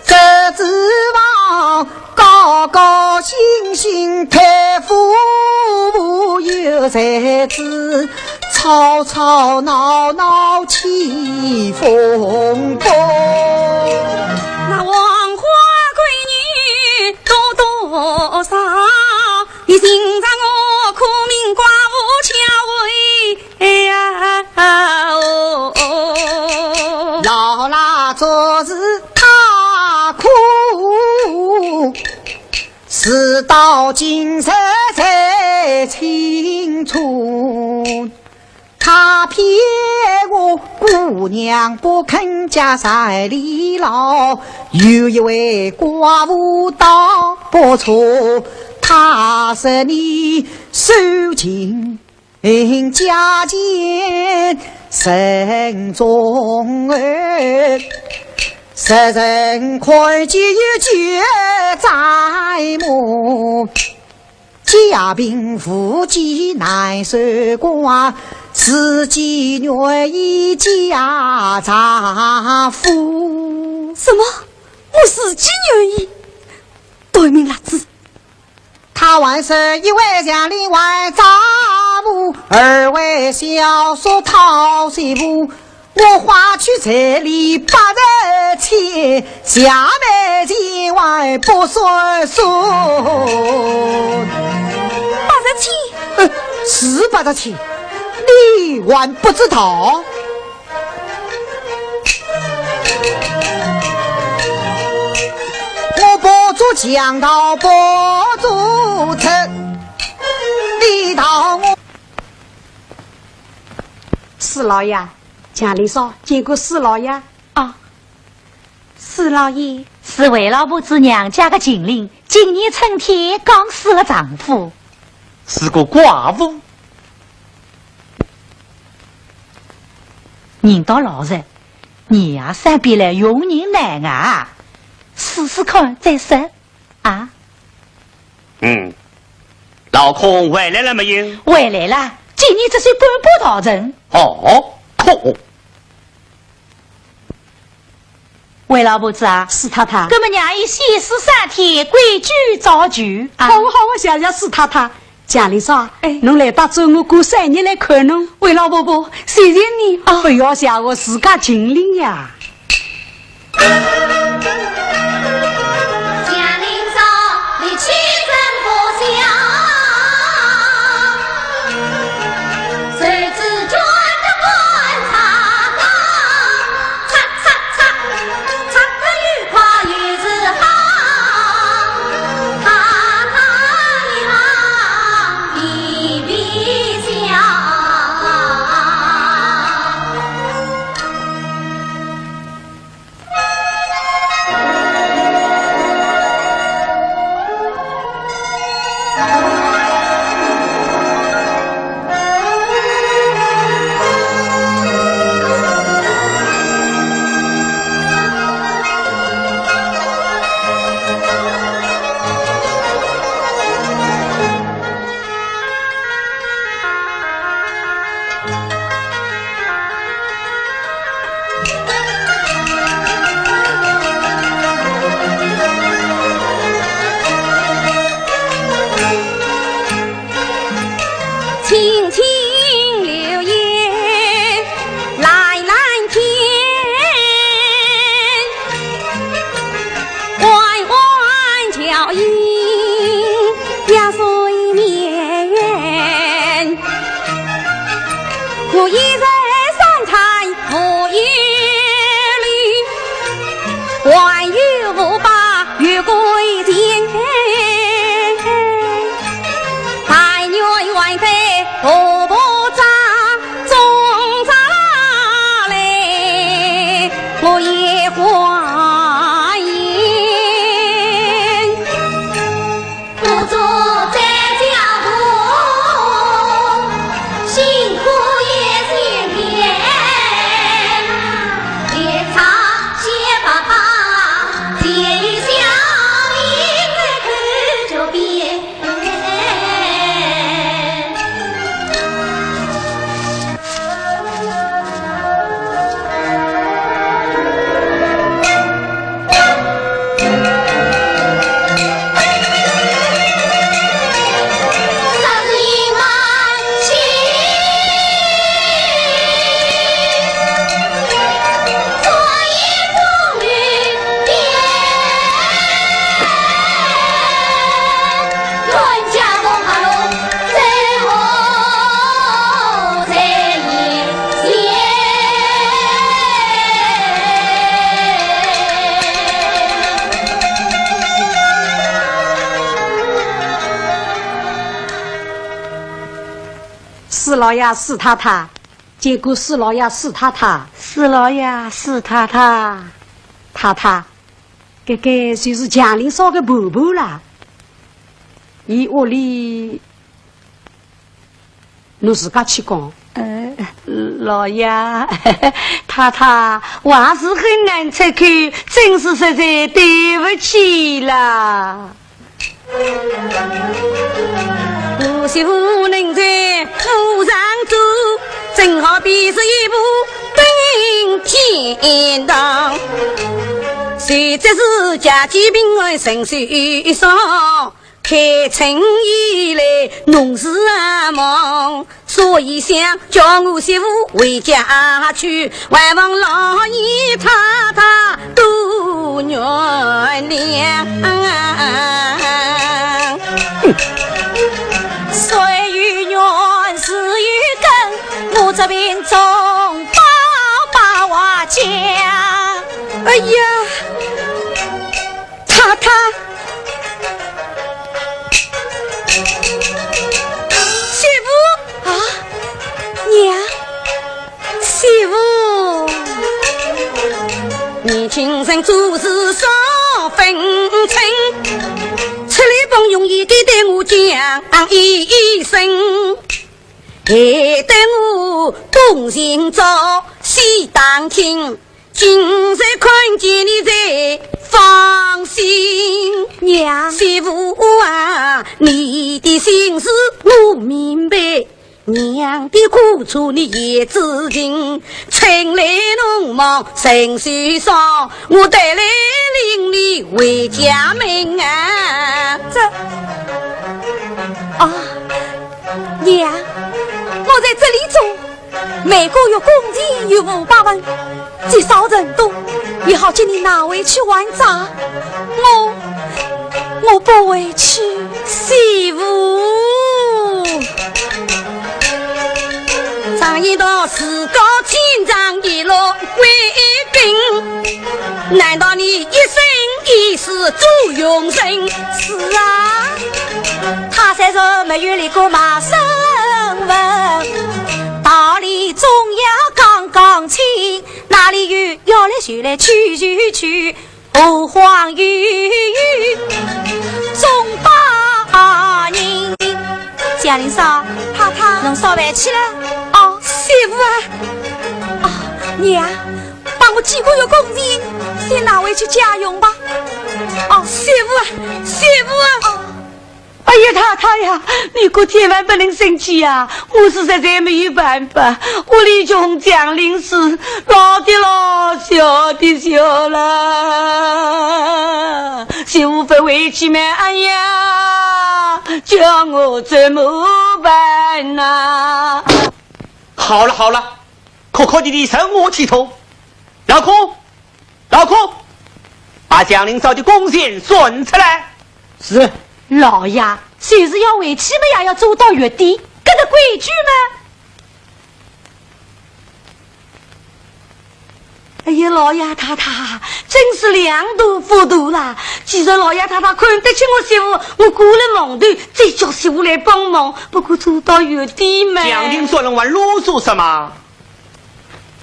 只指望高高兴兴，太夫无有才子，吵吵闹闹起风波。那黄花闺女多多少， 你寻着我苦命寡妇巧慧呀，哦。老拉做事太苦，事到今日才清楚。 他骗我姑娘不肯嫁彩礼郎，有一位寡妇倒不错，她说你受尽家奸深重，世人看见就赞叹。 家贫无计难守寡，自己愿意嫁丈夫。什么？我自己愿意？对命辣子。他还说一位祥林还丈夫，二位小叔讨媳妇， 我花去彩礼八十千，下面千万不算数。八十千？呃，是八十千，你还不知道？我不做强盗不做贼，你道我。四老爷， 祥林嫂，见过四老爷。啊，四老爷。是卫老婆子娘家的近邻，今年春天刚死了丈夫。是个寡妇。人倒老实，年夜三遍来用人难啊，试试看再说。 啊？嗯，老孔回来了没有？回来了，今年只算半步到城。哦，孔。卫老婆子啊，四太太。搿么让伊先试三天，规矩照旧啊。好啊，好啊，谢谢四太太。祥林嫂，哎。侬来得早，我过三日来看侬。卫老婆婆，谢谢你啊。不要谢我，自家尽力呀。老爷、四太太，见过四老爷、四太太。四老爷、四太太。太太，搿个就是祥林嫂个婆婆啦。伊屋里，侬自家去讲。呃，老爷、太太，我还是很难出口，真是实在对不起啦。 我媳妇能在府上做，正好比是一步登天堂。谁知是家家平安人世上，开春以来弄事啊忙。 所以想叫我媳妇回家去，还望老爷太太多原谅。谁有缘是有根，我这边总把把话讲。哎呀，太太， 媳妇啊，娘，媳妇。年轻人做事少分寸，出来碰容易的对我讲一声，害得我东寻找西打听。 今日看见你才放心。娘。媳妇啊，你的心事我明白，娘的苦楚你也知情。春来农忙人手少，我特来领你回家门啊。这，啊，娘，我在这里做 每个月工钱有五百文，积少成多，也好给你拿回去还债。我，我不回去。媳妇。常言道，自家千丈一落为根，难道你一生一世做佣人？是啊，他虽然没有那个卖身份， 道理总要讲讲清，哪里有要来就来去就去，何况有总把人。祥林嫂，太太，侬烧饭去了？哦，媳妇啊。哦，娘，把我几个月工钱先拿回去家用吧。哦，媳妇啊，媳妇啊。哦。 哎呀，太太呀，你可千万不能生气呀！我是实在没有办法，屋里穷祥林嫂，老的老，小的小了，媳妇不回去嘛，哎呀，叫我怎么办呐？好了好了，哭哭啼啼，让我去痛。老公， 老公，把祥林嫂的工钱算出来。是。老爷，就是要回去嘛，也要做到月底，搿个规矩嘛。哎呀，老爷太太，真是量大幅大啦！既然老爷太太看得起我媳妇，我过了忙头，再叫媳妇来帮忙，不过做到月底嘛。祥林嫂，侬还啰嗦什么？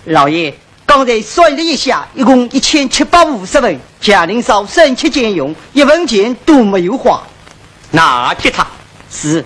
老爷， 刚才算了一下，一共一千七百五十文，祥林嫂省吃俭用，一文钱都没有花。拿给他。是。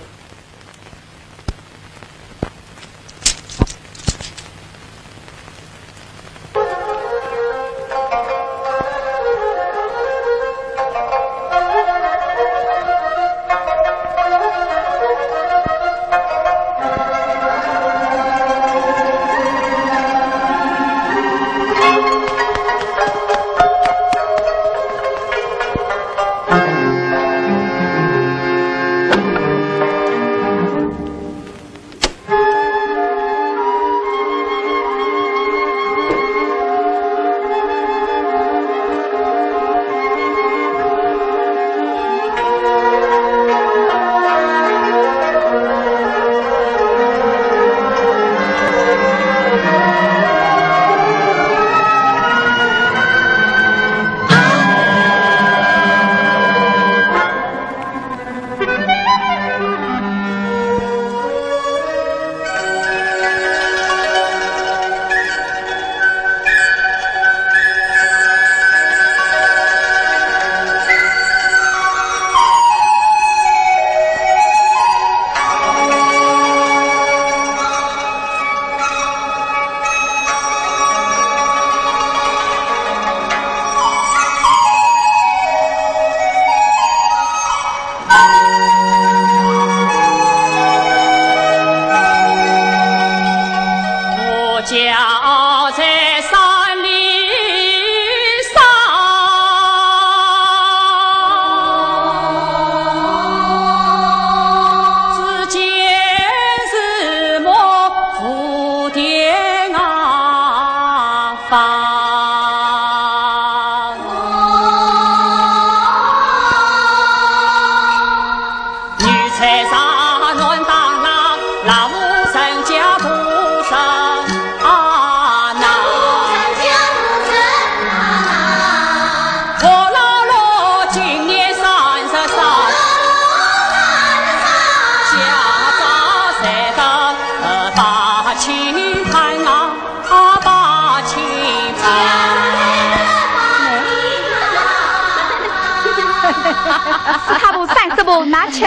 四太婆、三叔婆，拿去。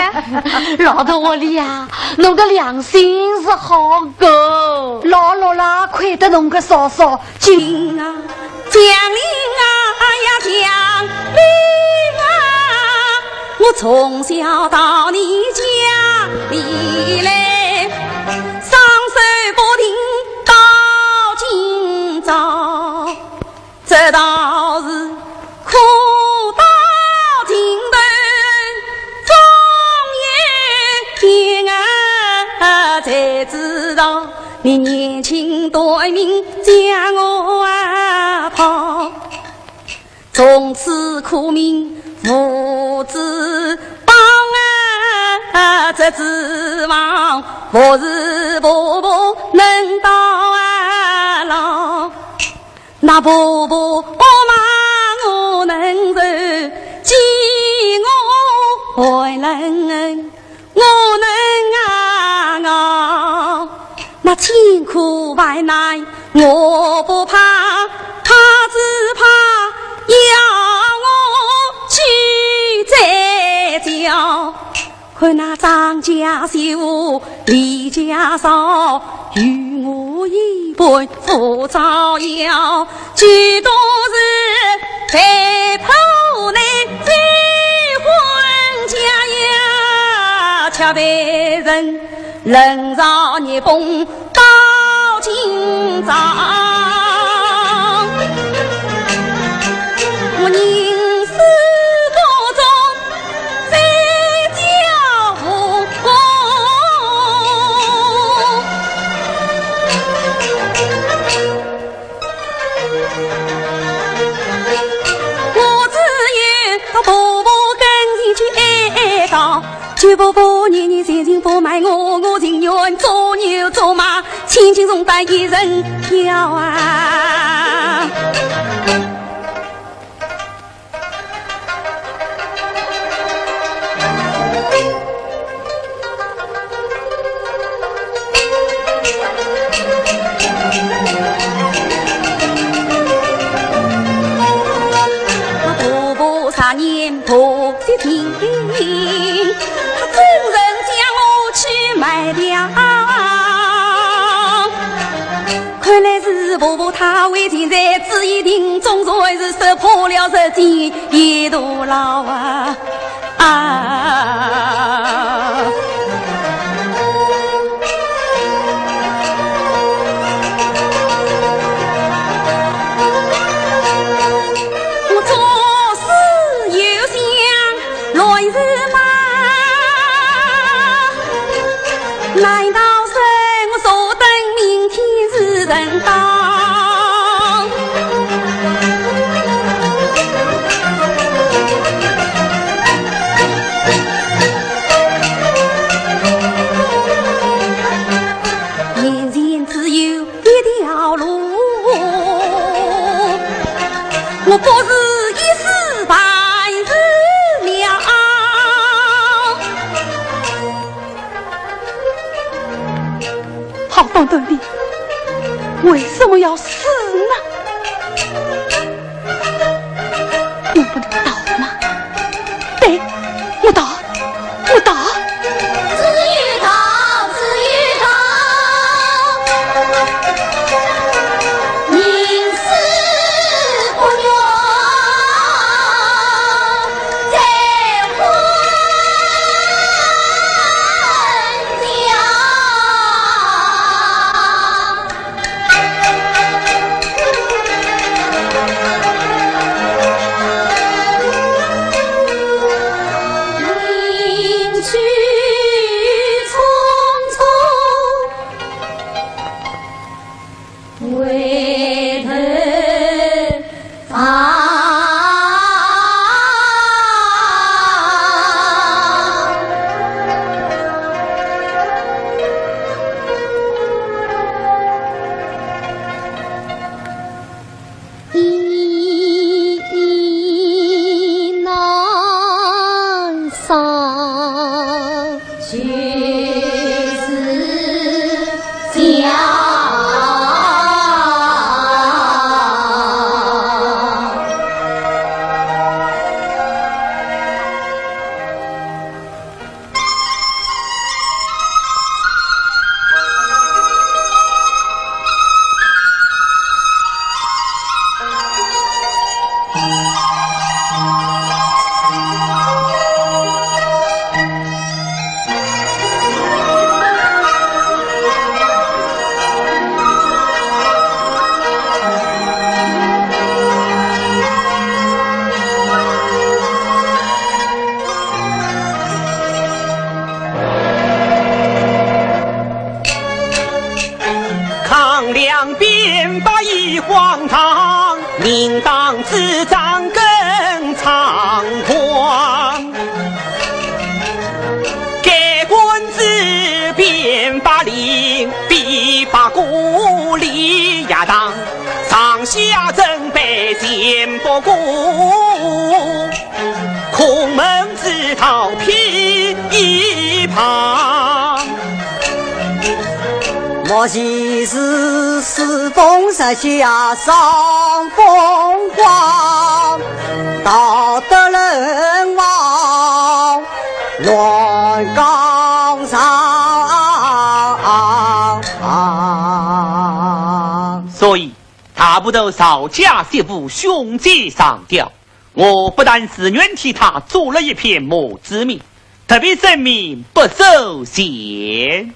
老头屋里啊，侬个良心是好个。老六啦，亏得侬个嫂嫂，今啊，祥林啊呀，祥林啊，我从小到你家里来，双手不停到今朝。 这道是苦到尽头终有天啊，才知道你年轻短命将我啊抛。从此苦命无指望啊，这指望不是婆婆能到啊老。 那婆婆帮忙我能受，寄我还能我能啊熬。那千苦万难我不怕，怕只怕要我去再叫。 看那张家秀，李家嫂，与我一般不招摇，几多是被迫难追婚家呀，却被人冷嘲热讽 到今朝，我宁死不从这家屋。我只愿婆婆跟前去哀哀道， 求婆婆年年前行不卖我，我情愿做牛做马，千金重担一人挑啊。 看来是婆婆她为情在，只一定总算是说破了实情，一肚牢啊。 啊。我做事有想乱是吗？难道是我坐等明天是人到？ 眼前只有一条路，我不是一死半死了。 好端端的，为什么要死呢？我不能逃吗？对，我逃，我逃。只有逃，只有逃，宁死不愿再婚。空门直到披衣旁。莫疑是世风日下伤风光，道得人亡乱纲常。所以， 大部头赵家媳妇凶奸上吊，我不但自愿替她做了一篇墓志铭，特别声明不收钱。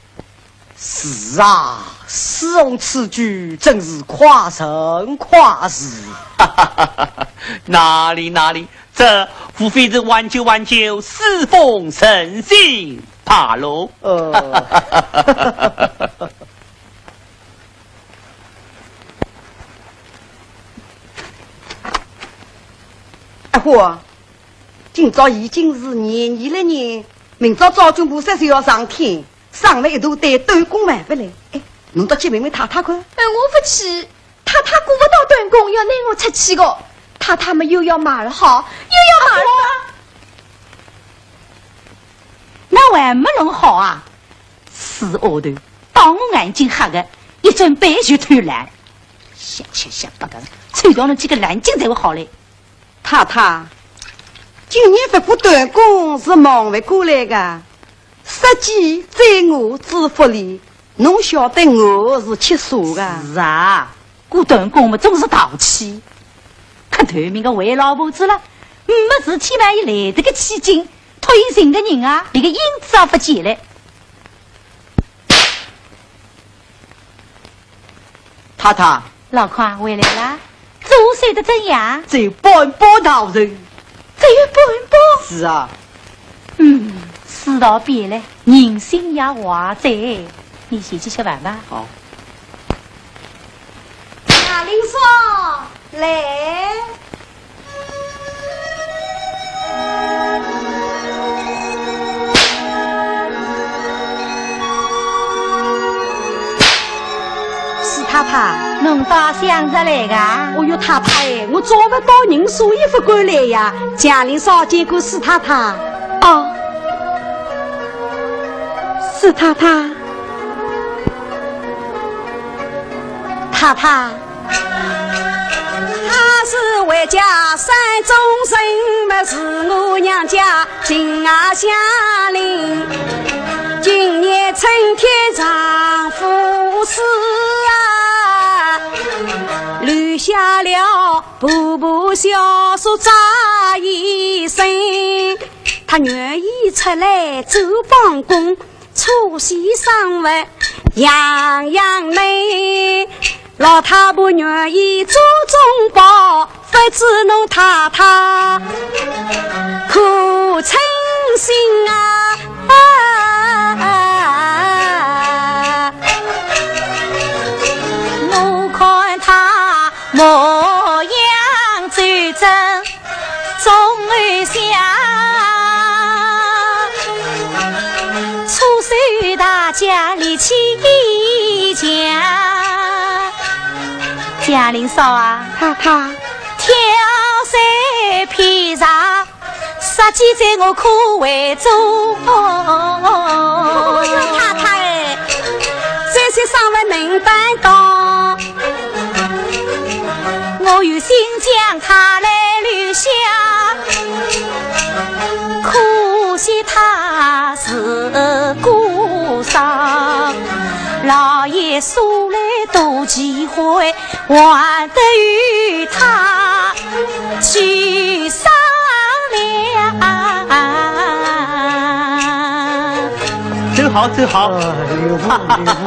是啊，世风此举真是快人快事。哪里哪里，这无非是挽救挽救世风人心罢了。呃。 阿花，今朝已经是廿二了呢，明朝灶君菩萨就要上天，省了一大堆短工还勿来。哎，侬倒去问问太太看。哎，我勿去，太太顾勿到短工，要拿我出气个。太太么又要骂了好，又要骂了。那还没弄好啊？ 死丫头，当我眼睛瞎个，一转背就偷懒。瞎七瞎八个，抽掉侬几个烂劲才会好嘞。太太，今日勿过短工是忙勿过来个，杀鸡宰鹅之福利，侬晓得我是吃素个。是啊，过短工么总是淘气，可头面个坏老婆子了，没事体嘛，伊来得个起劲，托伊寻个人啊，连个影子也勿见了。 太太。老邝回来啦？做事的怎样？只有半饱道人。只有半饱？是啊。嗯，世道变了，人心也坏哉。你先去吃饭吧。好。大林嫂，来。 四太太。侬倒想着来个？哦哟，太太哎，我找勿到人，所以勿敢来呀。祥林嫂见过四太太。哦。四太太。太太。 她是回家山中人，么是我娘家亲啊乡邻。今年春天丈夫死啊，留下了婆婆小叔早已生。她愿意出来做帮工， 初息生活样样美，老太婆愿意做中保，勿知侬太太可称心啊？我看她模样最真 忠厚相，出手大家力气强。祥林嫂啊，太太。挑水劈柴，杀鸡宰鹅可会做？哦哟，太太哎，这些生活能担当。 我有心将她来留下，可惜她是孤孀，老爷素来多忌讳，还得与她去商量。真好，真好。哎呦，哎呦。